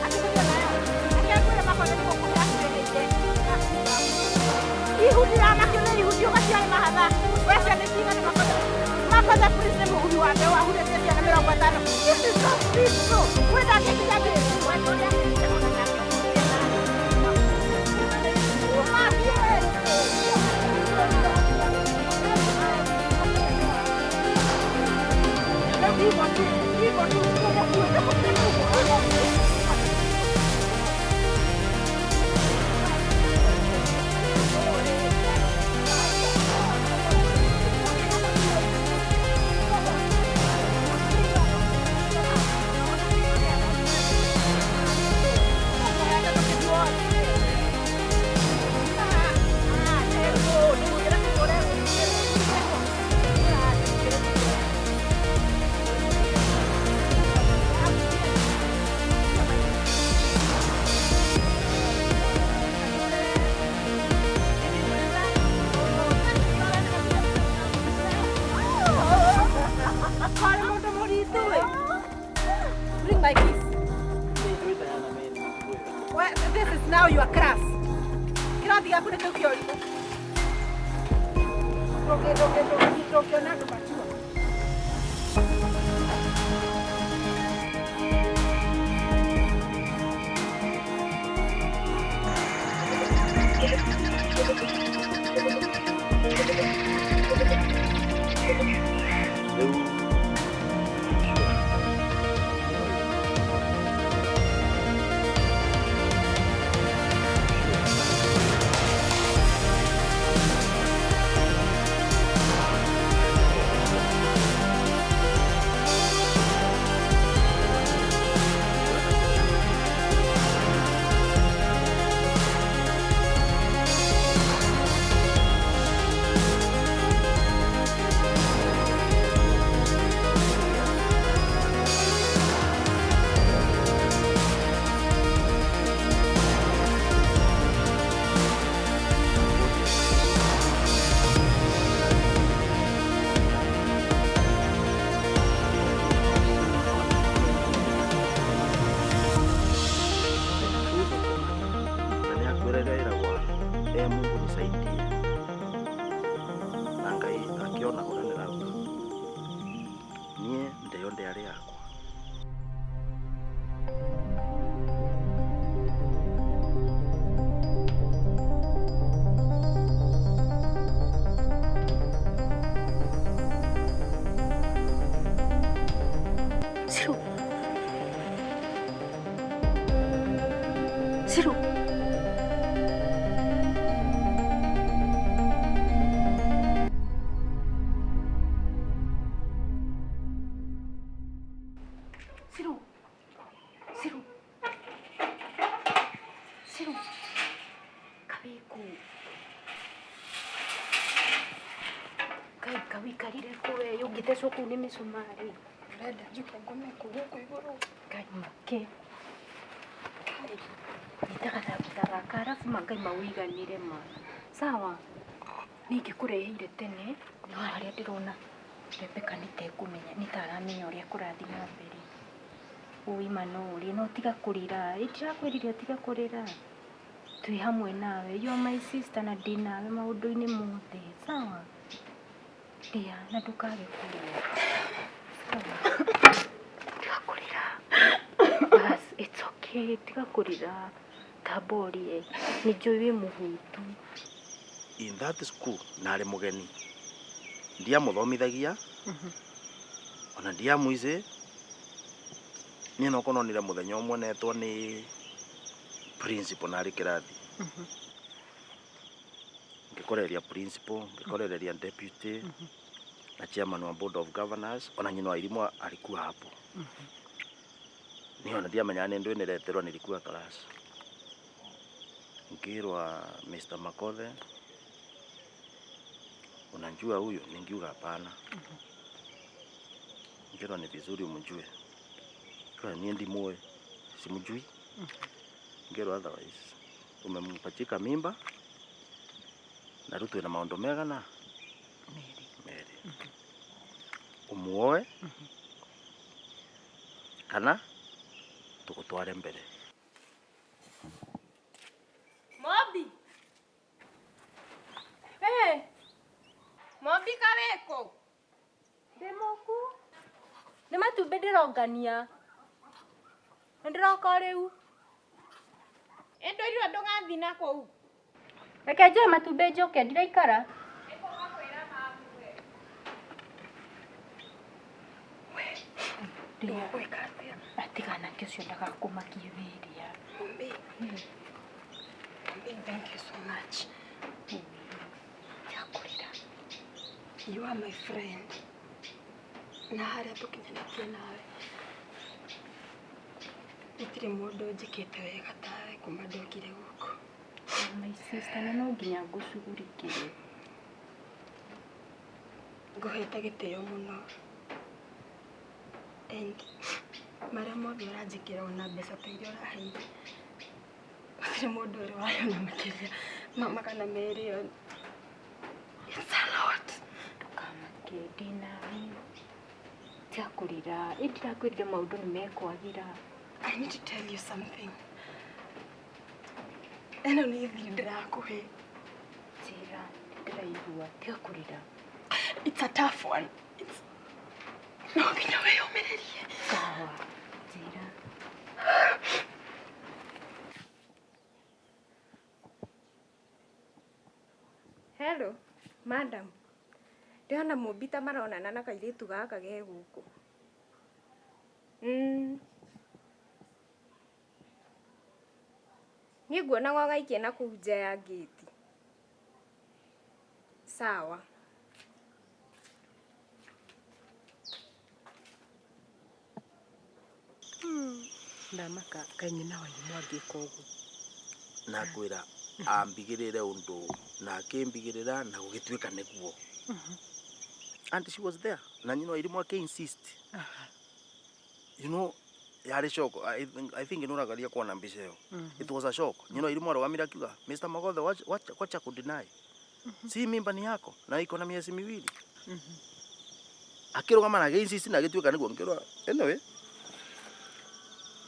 Akĩgeria nayo. Akĩngwĩra makothe nĩ gũkũhe akĩrĩhĩire. Ihuti ramakio nĩ ihuti ũgaciarĩ mahatha. We ciana cigana makothe. Makothe please nĩ mũhuri wa mbeũ ahurĩtie ciana 50. This is so peaceful. Kwĩ ndangĩkinya ngĩrĩ. Bring my keys. Well, this is now your class. Kĩrathi gĩaku nĩ kĩu kĩa ũrimũ. Ndũngĩona andũ matua. Na nĩ akwĩrĩra ĩragwa e Mungu nisaidie na Ngai akĩona ũrĩa ndĩrauga niĩ ndeyo ndĩarĩ yakwa. Ciru. Ciru. Ciru. Ciru. Ciru. Kabiku. Kai kawikarire kũ we ũngĩthecwo kũu nĩ mĩcumarĩ. Ũrenda njuke ngome kũ gũkũ igũrũ? Ngai make. Nyita gathangutha gaka arabu ma Ngai mawĩiganĩre ma. Sawa. Ningĩkũreheire tene no harĩa ndĩrona Rebecca nĩtekũmenya nĩtaramenya ũrĩa kũrathiĩ na mbere. Ũi ma no ũrĩe no tiga kũrĩra. Ĩ ndĩrakwĩrire ũtige kũrĩra. Twĩ hamwe nawe. You are my sister na ndĩ nawe maũndũ-inĩ mothe. Sawa. Rĩa na ndũkage kũrĩa. Sawa. Tiga kũrĩra. Bas, it's okay. Tiga kũrĩra. Tamba ũrĩe. Nĩ njũĩ wĩ mũhũtu. In that school narĩ mũgeni ndiamũthomithagia ona ndiamwicĩ niĩ no kononire mũthenya ũmwe netwo nĩ principal narĩ kĩrathi ngĩkoreria principal ngĩkorereria deputy na chairman wa board of governors ona nyina wa irimũ alikuwa hapo. Niĩ ona ndiamenyaga nĩ ndũĩ nĩreterwo nilikuwa class ngĩrwa Mr. Makothe unajua huyu? Ningiuga hapana. Ngĩrwa ni vizuri umjue. Kwa niĩ ndimũĩ, simjui. Ngĩrwa otherwise umempachika mimba na rĩu twĩna maũndũ megana merĩ umuoe kana tũgũtware mbere. Mobi. Eh. Mobi kaweko. Ndĩ mũku. Nĩ matumbĩ ndĩrongania. Na Nĩndĩroka o rĩu. Ĩndũirwo ndũgathiĩ na kũu. Reke njoe matumbĩ njoke ndiraikara. Ndĩgwĩka atĩa? Atiga nake ũcio ndagakũmakie wĩria. Mumbi. Mumbi, thank you so much. Tiga kũrĩra. You are my friend. Na harĩa tũkinyanĩtie nawe gũtirĩ mũndũ ũnjĩkĩte wega tawe kuma ndokire gũkũ. My sister, na no nginya ngũcugurikĩre. Ngũhete gĩtĩo mũno and marĩa mothe ũranjĩkĩra ona mbeca ta iria ũraheire gũtirĩ mũndũ ũrĩ wayona makĩria ma 200 ĩyo. It's a lot. Ndũkamake ndĩ nawe. Tiga kũrĩra. Ĩ ndirakwĩrire maũndũ nĩ mekwagĩra. I need to tell you something. Ĩno nĩ thiri ndĩrakũhe. Njĩra, ndĩraigua. Tiga kũrĩra. It's a tough one. It's... No nginya wĩyũmĩrĩrie. Sawa. Njĩra. Hello, madam. Ndĩrona Mũmbi ta maronana na kairĩtu gaka ge gũkũ. Niĩ nguonaga ũgaikia na kũu nja ya ngĩti. Sawa. Ndamaka kaĩ nyina wa irimũ angĩka ũguo. Na ngwĩra ambigĩrĩre ũndũ na akĩmbigĩrĩra na gũgĩtuĩka nĩguo. And she was there na nyina wa irimũ akĩ insist. You know yarĩ shock. I think nĩũragaria kuona mbica ĩyo. It was a shock. Nyina wa irimũ arũgamire akiuga Mr. Magothe wacha kudeny. Si mimba ni yako na iko na miezi miwili. Akĩrũgama na akĩ insist na agĩtuĩka nĩguo ngĩrwa anyway.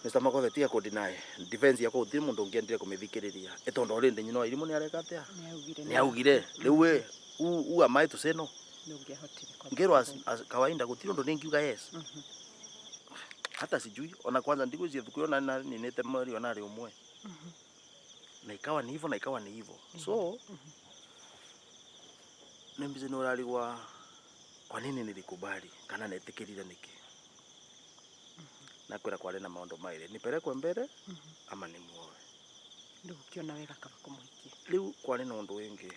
Mr. Magothe tiga kudeny defense yakwa gũtirĩ mũndũ ũngĩendire kũmĩthikĩrĩria ĩ tondũ already nyina wa irimũ nĩareka atĩa Nĩaugire. nĩaugire rĩu ĩ who am I to say no Ndũngĩahotire kwamba ngĩrwo kũmenya. as kawaida gũtirĩ ũndũ ningiuga yes hata sijui ona kwanza ndigwĩciria thukuru ĩyo na ninĩte mweri ona rĩ ũmwe na ikawa ni hivyo na ikawa ni hivyo so nĩ mbica nĩ ũrarigwa kwa nini nilikubali kana netĩkĩrire nĩkĩ na kwĩra kwarĩ na maũndũ maĩrĩ nipelekwe mbere ama nimuoe Rĩu ũkĩona wega kaba kũmũhikia. rĩu kwarĩ na ũndũ wĩngĩ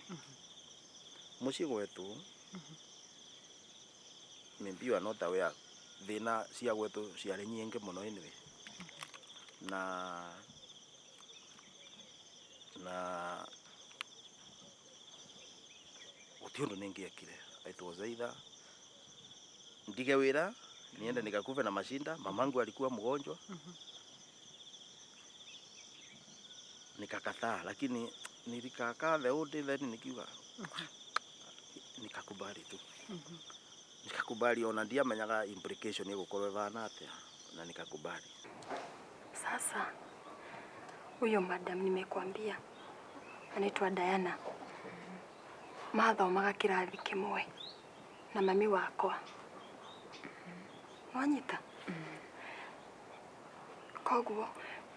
mũciĩ gwetũ maybe you are not aware thĩna cia gwetũ ciarĩ nyingĩ mũno anyway na gũtirĩ ũndũ nĩngĩekire it was either ndige wĩra niende nikakufe na mashinda mamangu alikuwa mgonjwa nikakataa lakini nilikakaa the whole day then nikiuga nikakubali tu nikakubali ona ndiamenyaga implication ĩgũkorwo ĩhana atĩa na nikakubali. Sasa huyo madam nimekwambia anaitwa Diana. Mathomaga kĩrathi kĩmwe na mami wakwa. Nwanyita? Koguo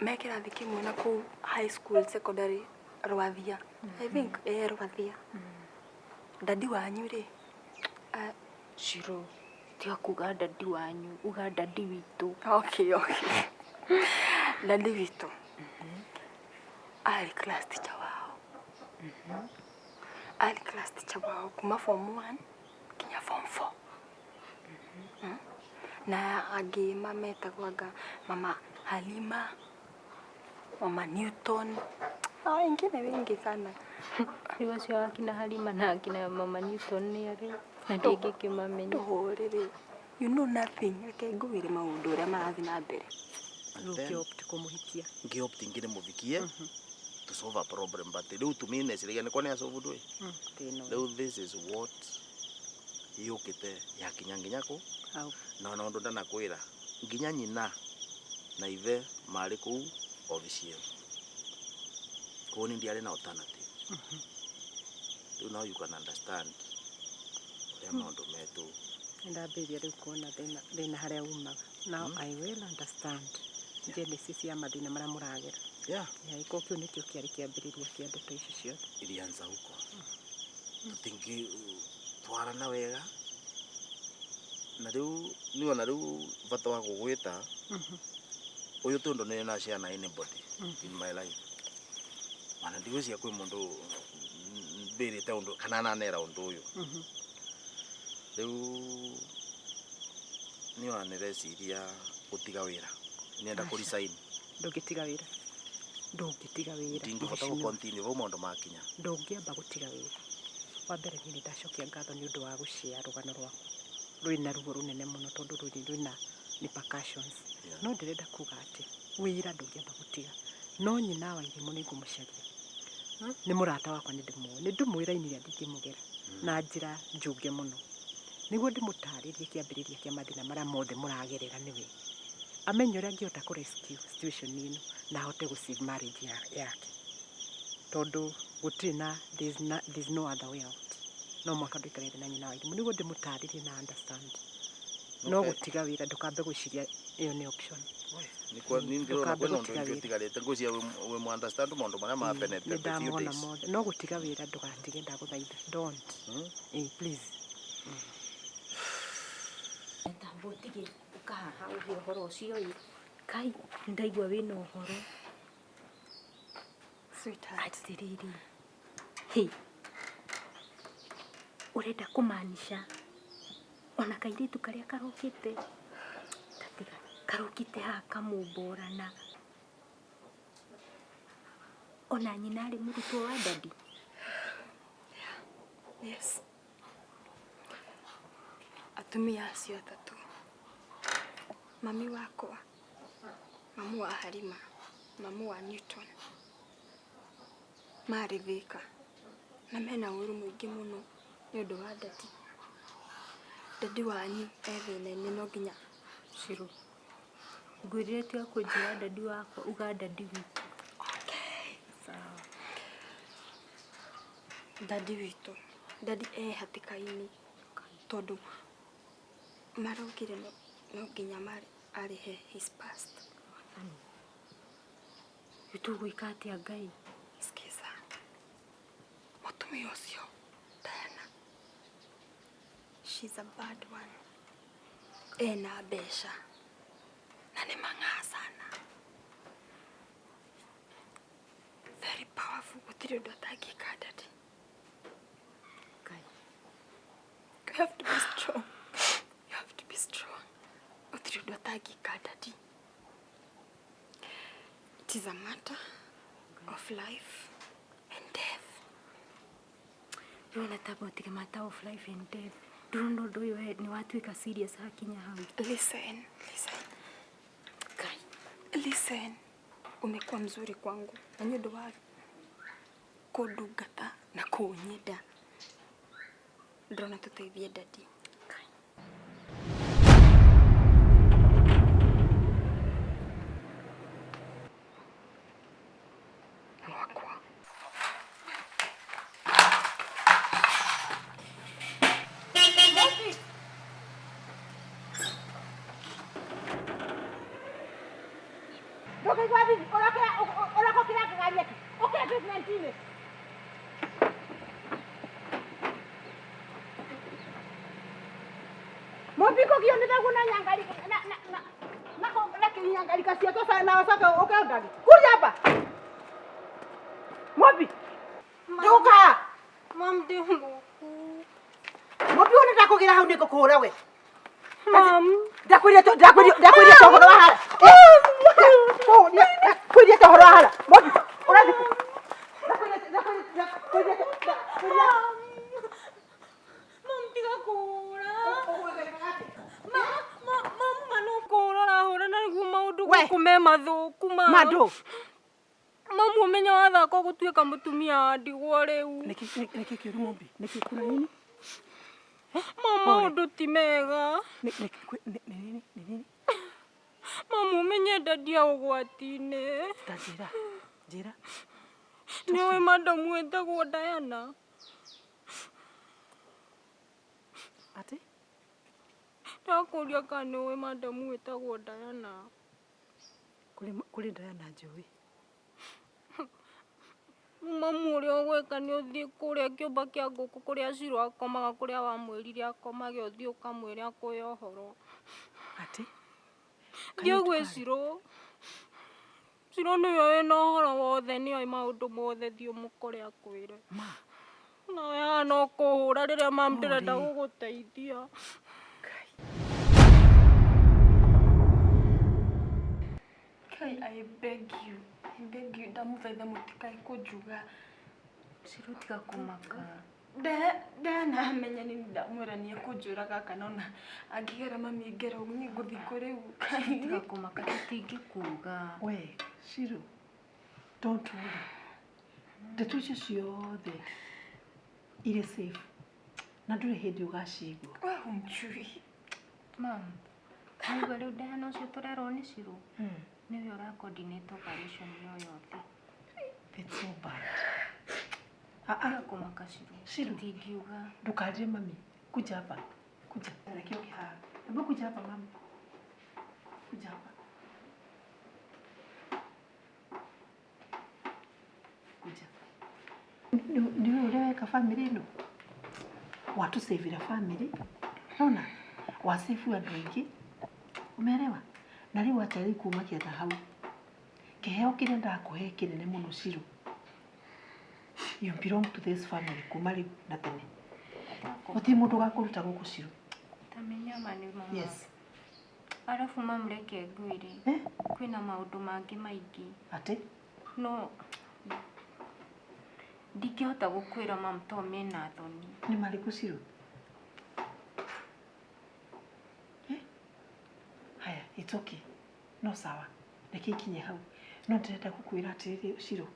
me kĩrathi kĩmwe na kũu high school secondary Rwathia. I think Rwathia. Dadi wanyu rĩ Shiro, tiga kuga dadi wanyu, uga dadi witũ. Okay, okay. Dadi witũ arĩ class teacher wao. Arĩ class teacher wao kuma form 1 nginya form 4. Na angĩ mametagwo anga mama Halima, mama Newton, hao wengine wengi sana. Rĩu acio akina Halima na akina mama Newton nĩ arĩ na ndingĩkĩmamenya. Ndũhũrĩrĩ. You know nothing. Reke ngũwĩre maũndũ ũrĩa marathiĩ na mbere. Rĩu ũkĩopt kũmũhikia. Ngĩopt ngĩrĩmũvikie to solve a problem but rĩu to me neciragia nĩkwa nĩ asolve ndũĩ. Thĩna ũyũ. Rĩu this is what yũkĩte yakinya nginya kũ Hau. na ona ũndũ ndanakwĩra nginya nyina na ithe marĩ kũu obici ĩyo koguo niĩ ndiarĩ na alternative. Rĩu now you can understand ũrĩa maũndũ metũ. Nĩndambĩrĩria rĩu kuona thĩna harĩa umaga. Now I will understand. Genesis ya mathĩna marĩa mũragera. Yeah, ĩkorwo kĩu nĩkĩo kĩarĩ kĩambĩrĩria kĩa ndeto ici ciothe. Ilianza huko. Tutingi twarana wega na riu niona riu bata wa gugwita uyu tundu ni na share na anybody in my life. Mana ndigwiciria kwi mundu mbirite undu kana nanera undu uyu. Riu niona nireciria gutiga wira, nienda ku resign. Ndũngĩtiga wĩra, ndũngĩtiga wĩra. Ndingĩhota gũ continue vau maundu makinya. Ndũngĩamba gũtiga wĩra. Wa mbere niĩ nĩ ndacokia ngatho nĩ ũndũ wa gũshare rũgano rwaku rwĩna ruo rũnene mũno tondũ rũrĩ rwĩna repercussions. No ndĩrenda kuga atĩ wĩra ndũngĩamba gũtiga, no nyina wa Irimũ nĩ ngũmũcaria. Nĩ mũrata wakwa, nĩ ndĩmũĩ, nĩ ndĩmũĩ raini ĩrĩa ndingĩmũgera na njĩra njũge mũno, nĩguo ndĩmũtarĩrie kĩambĩrĩria kĩa mathĩna marĩa mothe mũragerera, nĩwe amenye ũrĩa angĩhota kũ rescue situation ĩno na ahote gũ save marriage yake, tondũ gũtirĩ na there's no other way out. No mũhaka ndũikare thĩ na nyina wa Irimũ nĩguo ndĩmũtarĩrie na understand. No gũtiga wĩra ndũkambe gwĩciria ĩyo nĩ option. Nĩ ndĩrona Ndũkambe kwĩna ũndũ gũtiga ũngĩ wĩra. ũtigarĩte, ngwĩciria wĩ mu understand maũndũ marĩa ma happen Nĩ the few ndamona days. mothe. No gũtiga wĩra ndũgatige, ndagũthaitha. Don't. Please. Tamba ũtige ũkahaha ũhe ũhoro ũcio ĩ. Kai ndaigua wĩna ũhoro. Sweetheart. Atĩrĩrĩ. Hĩ. Ũrenda kũmaanisha ona kairĩtu karĩa karokĩte gatiga karokĩte haha kamũmborana ona nyina arĩ mũrutwo wa daddy. Yes. Atumia acio atatũ, mami wakwa, mamu wa Harima, mamu wa Newton, marĩ Thika na mena ũru mũingĩ mũno nĩ ũndũ wa daddy. Daddy wanyu e thĩna-inĩ, no nginya Shiru. Ngwĩrire tiga kũnjĩra daddy wakwa, uga daddy witũ. Okay. Sawa. Daddy witũ, daddy e hatĩka-inĩ tondũ maraugire no nginya arĩhe his past. Rĩu tũgwĩka atĩa Ngai? Sikiza. Mũtumia ũcio Diana, she's a bad one. Ena mbeca na nĩ mang'aa sana. Very powerful, gũtirĩ ũndũ atangĩka daddy. Ngai. You have to be strong. You have to be strong. Gũtirĩ ũndũ atangĩka daddy. It is a matter of life and death. Ndĩrona ta gũtirĩ matter of life and death. Ndĩrona ũndũ ũyũ we nĩ watuĩka serious hakinya hau. Listen, listen. Ngai. Listen. Umekuwa mzuri kwangu na nĩ ũndũ wa kũndungata na kũnyenda. Ndĩrona tũteithie daddy. Wakwa. Ndũkaigua thithi, ũrokĩra ngaganyeki. Ũkĩra basement-inĩ. Mũmbiko kio nĩ thaguo na nyangarika na na na na na kinyangarika ciake na ũcoke ũke ũndage. Kuria hapa. Mũmbi. Ndũka. Mom, ndĩ mũku. Mũmbi wona ndakũgĩra hau nĩngũkũhũra we. Mom. Ndakwĩrire ndakwĩrire to ũhoro wa hara. Ndakwĩrire to ũhoro wa hara. Mũmbi, ũrathiĩ kũ? Ndakwĩrire ndakwĩrire ndakwĩrire ndakwĩrire. Mom, tiga kũhũra. Mom, ma no kũhũra ũrahũra na nĩguo maũndũ We. gũkũ me mathũku ma. Mandũ. Mom, ũmenye wathaka gũtuĩka mũtumia wa ndigwa rĩu. Nĩkĩ kĩũru Mũmbi? Nĩkĩ kuna nini? Mom, maũndũ ti mega. Nĩ nini? Nĩ nini? Mom, ũmenye daddy e ũgwati-inĩ. Ta njĩra. Njĩra. Nĩũĩ madamu wĩtagwo Diana? Atĩ? Ndakũria kana nĩũĩ madamu wĩtagwo Diana. Kũrĩ Diana njũĩ. Mamu ũrĩa ũgwĩka nĩ ũthiĩ kũrĩa kĩũmba kĩa ngũkũ kũrĩa Shiro akomaga kũrĩa wamwĩrire akomage ũthiĩ ũkamwĩre akũhe ũhoro. Atĩ? Thiĩ gwĩ Shiro. Shiro nĩwe wĩna ũhoro wothe nĩoĩ maũndũ mothe thiĩ ũmũkore akwĩre. Ma. Nawe haha no kũhũra rĩrĩa mam ndĩrenda gũgũteithia. Kai, I beg you. I beg you, ndamũthaitha mũtikae kũnjuga. Shiro tiga kũmaka. Ndanamenya nĩ ndamwĩra nĩ ekũnjũraga kana ona angĩgera mami ngero niĩ ngũthiĩ kũ rĩu. Tiga kũmaka tũtingĩkuga. We, Shiro, don't worry. Ndeto icio ciothe irĩ safe na ndũrĩ hĩndĩ ũgacigua. We humjui. Mam, nĩguo rĩu Diana ũcio tũrerwo nĩ Shiro nĩwe ũra coordinate operation ĩyo yothe. It's so bad. Tiga kũmaka Shiro. Shiro. Tũtingiuga. Ndũkarire mami. Kuja hapa. Kuja. Reke ũke haha. Hebu kuja hapa mami. Kuja hapa. Kuja. Nĩwe ũrĩa weka family ĩno? Watũcĩvĩra family. Nona? Wacĩbu andũ aingĩ. Umeelewa? Na rĩu acha rĩu kumakia ta hau. Kĩheo kĩrĩa ndakũhe kĩnene mũno Shiro. You belong to this family kuma rĩu na tene. Gũtirĩ mũndũ ũgakũruta gũkũ Shiro. Tamenya ma nĩ mama. Yes. Arabu mam reke ngwĩre. Kwĩna maũndũ mangĩ maingĩ. Atĩ? No ndingĩhota gũkwĩra mam to mena thoni. Nĩ marĩkũ Shiro? Eh? Haya, it's okay. No sawa. Reke ikinye hau. No ndĩrenda gũkwĩra atĩrĩrĩ Shiro.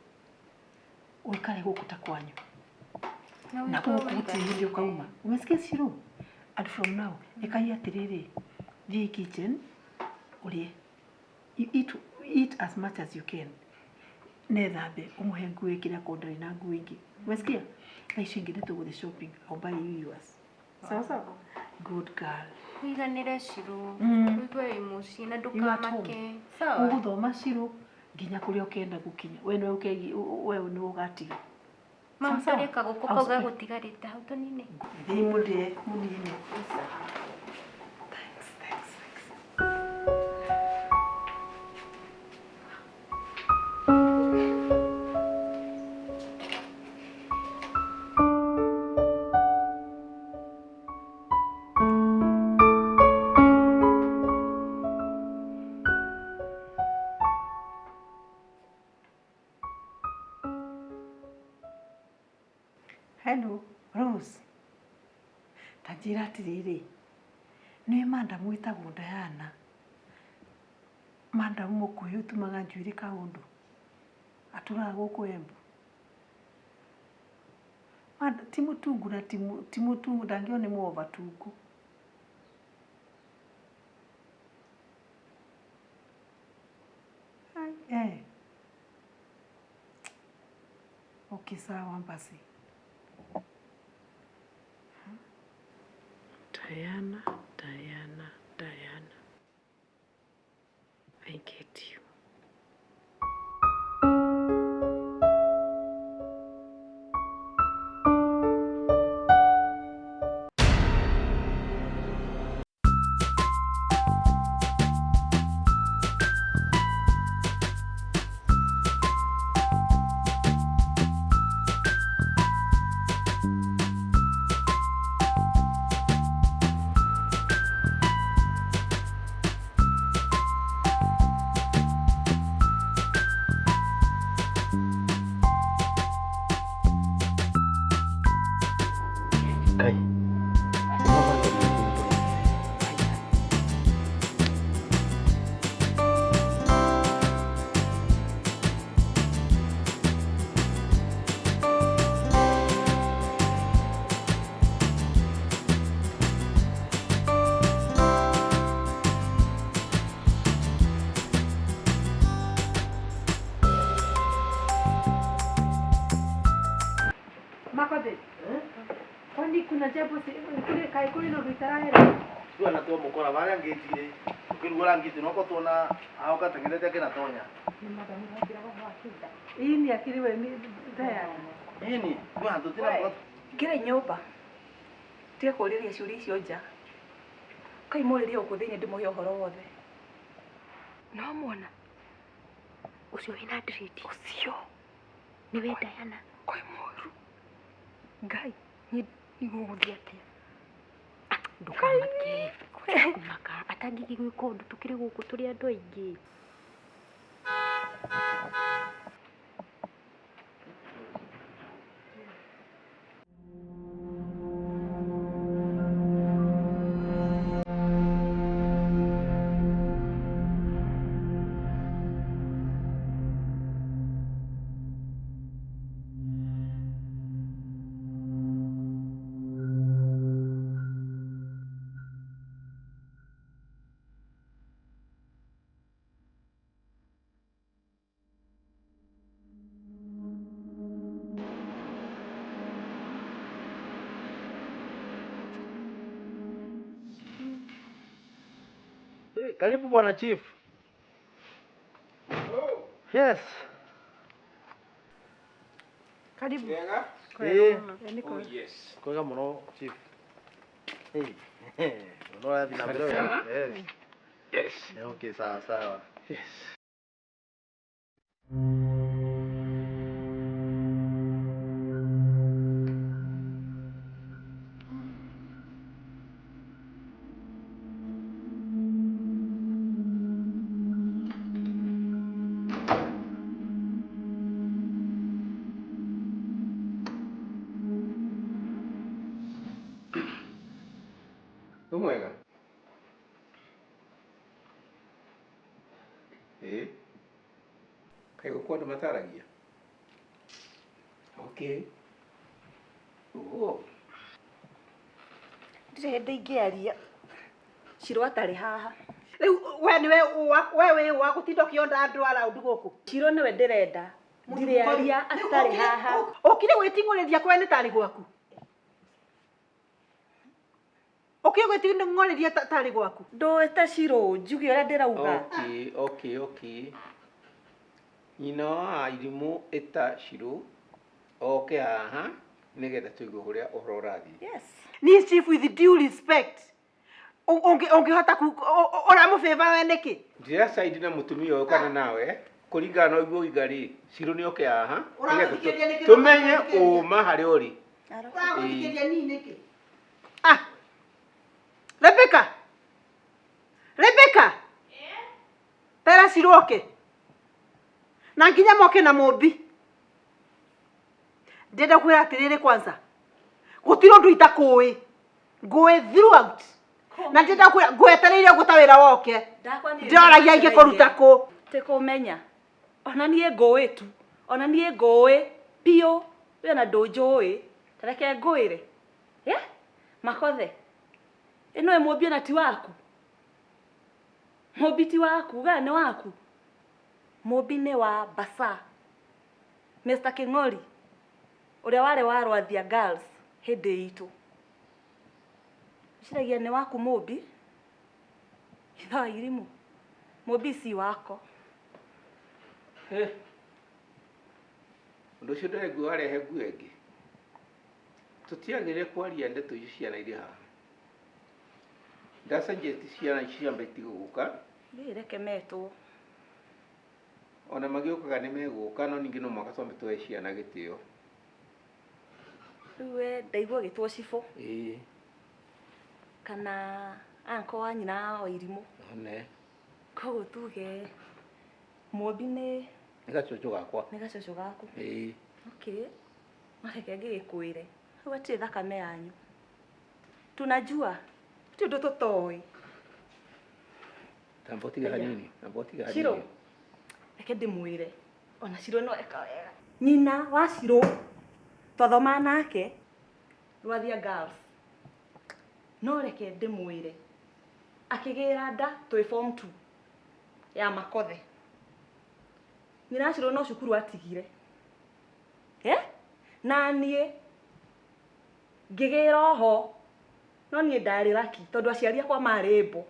Ũikare gũkũ ta kwanyu. Na gũkũ gũtirĩ hĩndĩ ũkauma. Umesikia Shiro? And from now, ĩkai atĩrĩrĩ, thiĩ kitchen ũrĩe. You eat, eat as much as you can. Nethambe ũmũhe nguo ĩkĩre akorwo ndarĩ na nguo ingĩ. Umesikia? Thaa icio ingĩ nĩtũgũthiĩ shopping. I'll buy you yours. Sawa sawa? Good girl. Ũiganĩre Shiro. Ũigue wĩ mũciĩ na You are at home. ndũkamake. Sawa? Ũgũthoma Shiro nginya kũrĩa ũkenda gũkinya. We nĩwe ũkegi, we nĩwe ũgatiga. Mam Sawa sawa? tũrĩ kagũkũ I'll kau spend- gegũtigarĩte hau tũnine. Thiĩ mũrĩe mũnine. Hello, Rose. Ta njĩra atĩrĩrĩ, nĩ madam wĩtagwo Diana. Madam mũkuhĩ ũtumaga njuĩrĩ kaũndũ. Atũraga gũkũ Embu. Ti mũtungu na ti mũtungu ndangĩona nĩ mũova tungu. Eh. Okay, sawa basi. Diana, Diana, Diana. I get you. Kai. Makothe. Kwani kuna jambo kule kai kule no ruitaraera. Tuana twa mukora varia ngĩtire. Ukirugura ngiti noko tuona hao katengerete kina tonya. Ini akiri we ni Diana. Ini kwa handu tina kwa Ngĩrĩ nyũmba tige kũũrĩria ciũria icio nja kai mũrĩrie gũkũ thĩinĩ ndĩmũhe ũhoro wothe no muona Ũcio wĩna dread. Ũcio Nĩwe Diana. Kwĩ mũru Ngai niĩ nĩgũgũthiĩ atĩa Ndũkamake. Tiga kũmaka. Atangĩgĩgwĩka ũndũ tũkĩrĩ gũkũ tũrĩ andũ aingĩ. Hey, karibu bwana chief. Yes. Karibu. Wega? Eh. Oh, yes. Kwega muno chief. Hey. Unaona na mbere wega. Eh. Yes. Okay, sawa sawa. Yes. Nĩ mwega? Ĩ kaĩ gũkũ andũ mataragia? Okay. Oh. Ndirĩ hĩndĩ ingĩaria Shiro atarĩ haha. Rĩu we nĩwe we wĩ wa gũtinda ũkĩonda andũ around gũkũ. Shiro nĩwe ndĩrenda. Ndirĩaria atarĩ haha. Ũkire gwĩting'ũrĩria kwene tarĩ gwaku. Ũkire gwĩting'ũrĩria tarĩ gwaku. Ndũĩte Shiro njuge ũrĩa ndĩrauga. Okay, okay, okay. Nyina wa irimũ ĩta Shiro oke haha nĩgetha tũigue ũrĩa ũhoro ũrathiĩ. Yes. Niĩ chief with due respect. Ũngĩhota ũramũbĩba we nĩkĩ? Ndĩracaidi na mũtumia ũyũ kana nawe kũringana na ũguo ũiga rĩ, Shiro nĩ oke haha nĩgetha tũmenye ũma harĩa ũrĩ. Ũragũthikĩrĩria niĩ nĩkĩ? Ah. Rebecca. Rebecca. Tera Shiro oke. Na nginya moke na mũmbi. Ndĩrenda kwĩra atĩrĩrĩ kwanza. Gũtirĩ ũndũ itakũĩ. Ngũĩ throughout. Na ndĩrenda kwĩra ngwetereire ũguo ta wĩra woke. Ndĩroragia ingĩkũruta kũ. Tĩkũmenya. Ona niĩ ngũĩ tu. Ona niĩ ngũĩ biũ. We ona ndũnjũĩ. Ta reke ngwĩre. Yeah? Makothe. Ĩno ĩ mũmbi ona ti waku. Mũmbi ti waku, ga nĩ waku. Mũmbi nĩ wa Basa. Mr. King'ori. Ũrĩa warĩ wa Rwathia Girls hĩndĩ itũ. Ũciragia nĩ waku mũmbi? Ithaa irimũ. Mũmbi si wako. Ũndũ ũcio ndĩraigua warehe nguo ĩngĩ. Tũtiagĩrĩire kwaria ndeto icio ciana irĩ haha. Ndacenjetie ciana ici ciambe itige gũka. Ĩ reke metwo. Ona magĩũkaga nĩ megũka no ningĩ no mũhaka twambe tũhe ciana gĩtĩo. Rĩu we ndaigua ũgĩtwo cibũ. Ĩĩ. Kana anko wa nyina wa irimũ. One. Koguo tuge mũmbi nĩ Nĩ gacũcũ gakwa. Nĩ gacũcũ gaku. Ĩĩ. Okay. Mareke ngĩgĩkwĩre. Rĩu hatirĩ thakame yanyu. Tunajua. Ti ũndũ tũtoĩ. Tamba ũtige hanini. Tamba ũtige hanini. Shiro. Reke ndĩmwĩre. Ona Shiro no eka wega. Nyina wa Shiro twathomaga nake Rwathia Girls. No reke ndĩmwĩre. Akĩgĩra nda twĩ form 2 ya Makothe. Nyina wa Shiro no cukuru atigire. Eh? Na niĩ ngĩgĩra oho. No niĩ ndarĩ lucky tondũ aciari akwa marĩ mbo.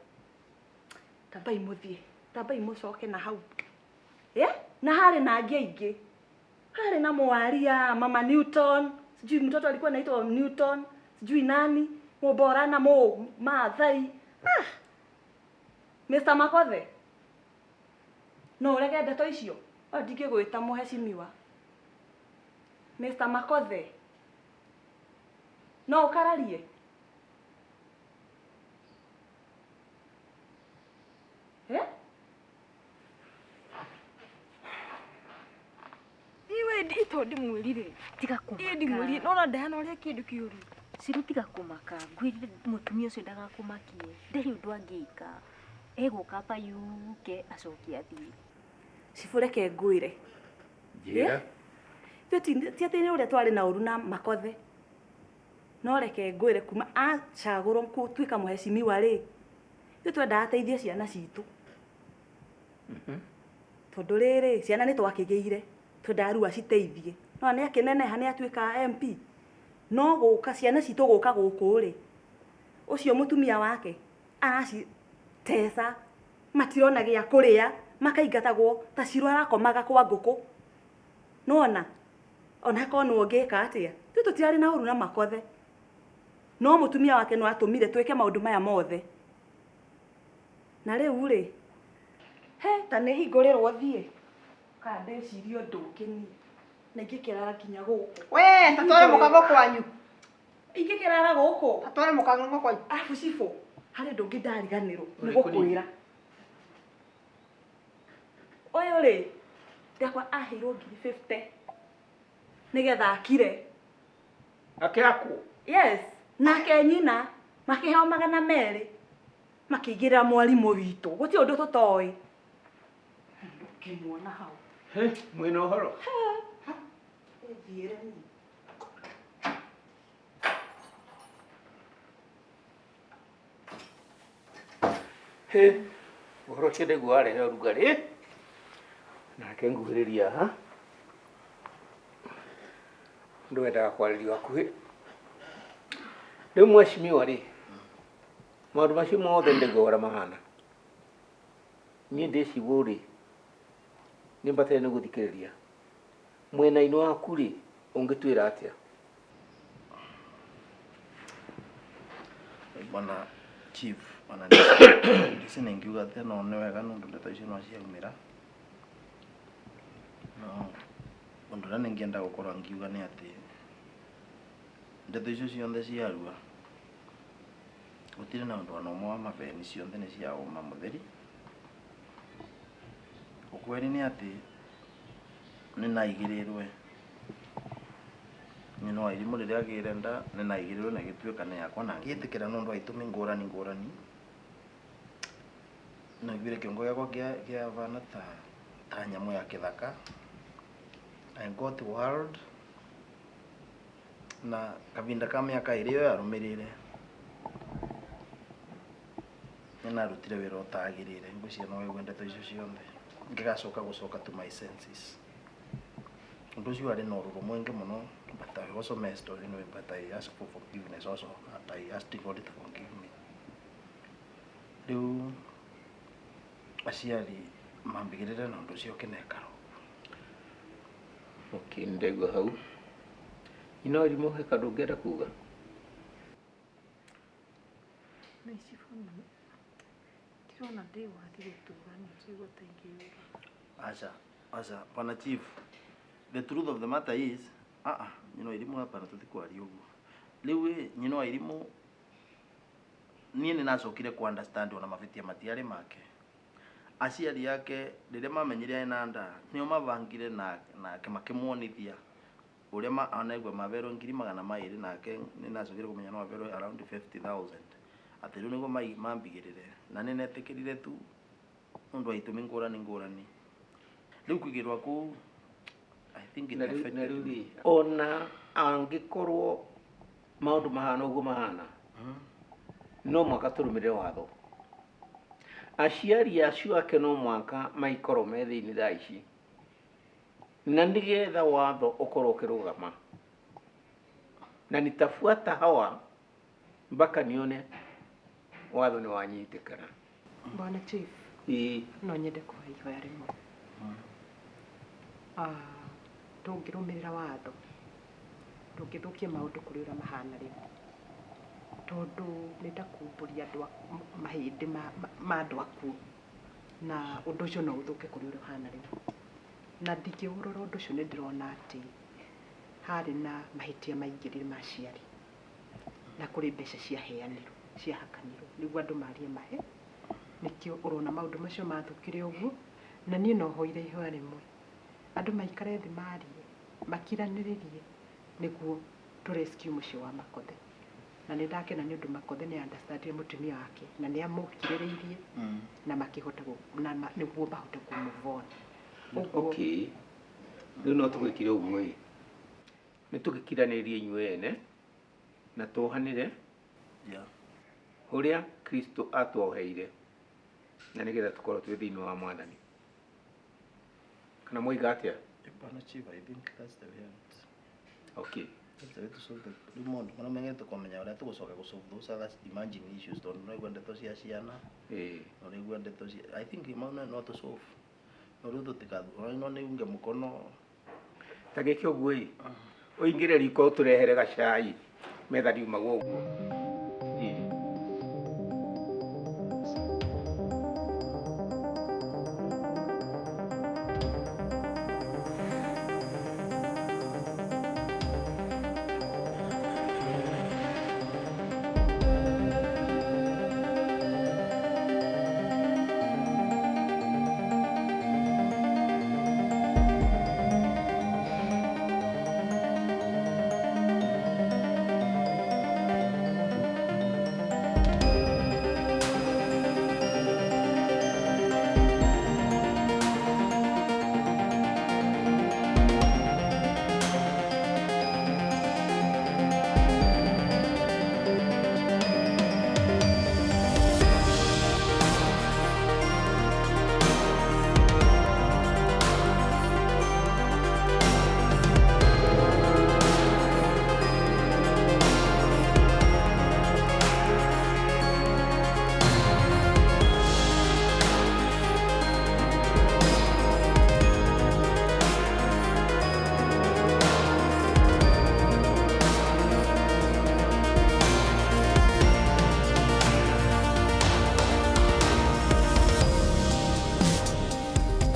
Tambai mũthiĩ, tambai mũcoke na hau. Yeah? Na harĩ na angĩ aingĩ. Harĩ na Mwaria, Mama Newton, sijui mtoto alikuwa anaitwa Newton, sijui nani, Muborana mo Maathai. Ah. Mr. Makothe. No urege ndeto icio. O ndingĩgwĩta mũhecimiwa. Mr. Makothe. No ũkararie. Eh? Iwe ito ndimwĩrire. Tiga kũmaka. Ĩ ndimwĩrire. Nona ndehana ũrĩa kĩndũ kĩũru. Ciru tiga kũmaka. Ngwĩrire mũtumia ũcio ndagakũmakie. Ndarĩ ũndũ angĩka. Egũka hapa yuke acoke athiĩ. Cibũ reke ngwĩre. Njĩra. Ithuĩ ti atĩ nĩ ũrĩa twarĩ na ũru na Makothe. No reke ngwĩre kuma acagũrwo gũtuĩka mũhecimiwa rĩ, ithuĩ twendaga ateithie ciana citũ. Tondũ rĩrĩ, ciana nĩ twakĩgĩire, twendaga rĩu aciteithie. No nĩ akĩneneha nĩ atuĩka MP. No gũka ciana citũ gũka gũkũ rĩ, ũcio mũtumia wake araciteca, matirona gĩa kũrĩa, makaingatagwo ta Ciro arakomaga kwa ngũkũ. Nĩwona? Ona akorwo nĩwe ũngĩka atĩa? Ithuĩ tũtirarĩ na ũru na Makothe. No mũtumia wake no atũmire twĩke maũndũ maya mothe. Na rĩu rĩ, he ta nĩ hingũrĩrwo thiĩ. Kana ndĩcirie ũndũ ũngĩ niĩ. Na ingĩkĩrara nginya gũkũ. We, ta tware mũkango kwanyu. Ingĩkĩrara gũkũ. Ta tware mũkango kwanyu. Arabu cibũ, harĩ ũndũ ũngĩ ndariganĩrwo nĩ Ũrĩkũ ningĩ? gũkwĩra. Ũyũ rĩ, ndakwa aheirwo ngiri 50 nĩgetha akire. Akĩakwo? Yes, nake nyina makĩheo 200 makĩigĩrĩra mwarimũ witũ. Gũtirĩ ũndũ tũtoĩ. Ngĩmuona hau. He, mwĩna ũhoro? He, thiĩre niĩ. He, ũhoro ũcio ndaigua warehe ũrugarĩ. Nake nguhĩrĩria haha. Ndwendaga kwarĩrio hakuhĩ. Rĩu mheshimiwa rĩ, maũndũ macio mothe ndaigua ũrĩa mahana. Niĩ ndĩcibũ rĩ, nĩ mbataire nĩ gũthikĩrĩria. Mwena-inĩ waku rĩ, ũngĩtwĩra atĩa? Bwana Chief, ona ndici nĩngiuga atĩ no nĩ wega nĩ ũndũ ndeto icio no ciaumĩra. No ũndũ ũrĩa nĩngĩenda gũkorwo ngiuga nĩ atĩ ndeto icio ciothe ciarua gũtirĩ na ũndũ ona ũmwe wa mabeni, ciothe nĩ cia ũma mũtheri. Ũkweri nĩ atĩ nĩ naigĩrĩrwe nyina wa irimũ rĩrĩa agĩire nda, nĩ naigĩrĩrwe na ĩgĩtuĩka nĩ yakwa na ngĩtĩkĩra nĩ ũndũ wa itũmi ngũrani ngũrani. Naiguire kĩongo gĩakwa kĩabana ta nyamũ ya kĩthaka. I got world na kavinda ka mĩaka ĩrĩ ĩyo yarũmĩrĩire nĩ narutire wĩra ũtagĩrĩire. Ngwĩciria no waigue ndeto icio ciothe ngĩgacoka gũcoka to my senses. Ũndũ ũcio warĩ na ũrũrũ mũingĩ mũno, but I also messed up anyway, but I asked for forgiveness also, and I asked God to forgive me. Rĩu aciari mambigĩrĩre na ũndũ ũcio ũkĩnekara ũguo. Okay, ndaigua hau. Nyina wa irimũ he kaũndũ ũngĩenda kuga? Na cibũ ndirona ndĩ wathi gũtũra nĩ njigua ta ingĩyũraga. Acha, acha, Bwana Chief. The truth of the matter is, nyina wa irimũ hapana tũtikwaria ũguo. Rĩu ĩ, nyina wa irimũ niĩ nĩ nacokire ku understand ona mabĩtia matiarĩ make. Aciari ake rĩrĩa mamenyire ena nda, nĩo mabangire nake makĩmuonithia ũrĩa anaigua maberwo ngiri magana maĩrĩ nake nĩ nacokire kũmenya no aberwo around 50,000. Atĩ rĩu nĩguo mambigĩrĩre na nĩ netĩkĩrire tu nĩ ũndũ wa itũmi ngũrani ngũrani. Rĩu kũigĩrwo kũu, I think it Na rĩu affected me. rĩ, ona angĩkorwo maũndũ mahana ũguo mahana, no mũhaka tũrũmĩrĩre watho. Aciari acio ake no mũhaka maikorwo me thĩinĩ thaa ici, na nĩgetha watho ũkorwo ũkĩrũgama. Na nitafuata hawa mpaka nione watho nĩ wanyitĩkana. Bwana Chief, Ĩĩ. No nyende kũhoya ihoya rĩmwe. Ah, tũngĩrũmĩrĩra watho ndũngĩthũkia maũndũ kũrĩ ũrĩa mahana rĩu, tondũ nĩ ta kumbũria andũ mahĩndĩ ma andũ akuũ, na ũndũ ũcio no ũthũke kũrĩ ũrĩa ũhana rĩu. Na ndingĩũrora ũndũ ũcio nĩ ndĩrona atĩ harĩ na mahĩtia maingĩrire ma aciari, na kũrĩ mbeca ciaheanirwo, ciahakanirwo nĩguo andũ marie mahe. Nĩkĩo ũrona maũndũ macio mathũkire ũguo, na niĩ no hoire ihoya rĩmwe, andũ maikare thĩ marie, makiranĩrĩrie nĩguo tũ rescue mũciĩ wa Makothe. Na nĩ ndakena nĩ ũndũ Makothe nĩ understandire mũtumia wake na nĩ amũkirĩrĩirie na makĩhota na nĩguo mahote kũ move on. Ũguo Okay, rĩu no tũgĩkire ũguo ĩ, nĩ tũgĩkiranĩrie inyuĩ ene na tuohanĩre ũrĩa Kristo atuoheire na nĩgetha tũkorwo twĩ thĩinĩ wa Mwathani. Kana mwoiga atĩa? Hapana chief, I think that's the way out. Okay. That's the way to solve the rĩu maũndũ marĩa mengete kũmenya ũrĩa tũgũcoka gũ solve those other emerging issues tondũ nĩraigua ndeto cia ciana, na ũraigua ndeto cia, I think mau no tũ solve, no rĩu tũtikathu no nĩ unge mũkono. Ta gĩke ũguo ĩ, ũingĩre riko ũtũrehere gacai, metha ndiumagwo ũguo.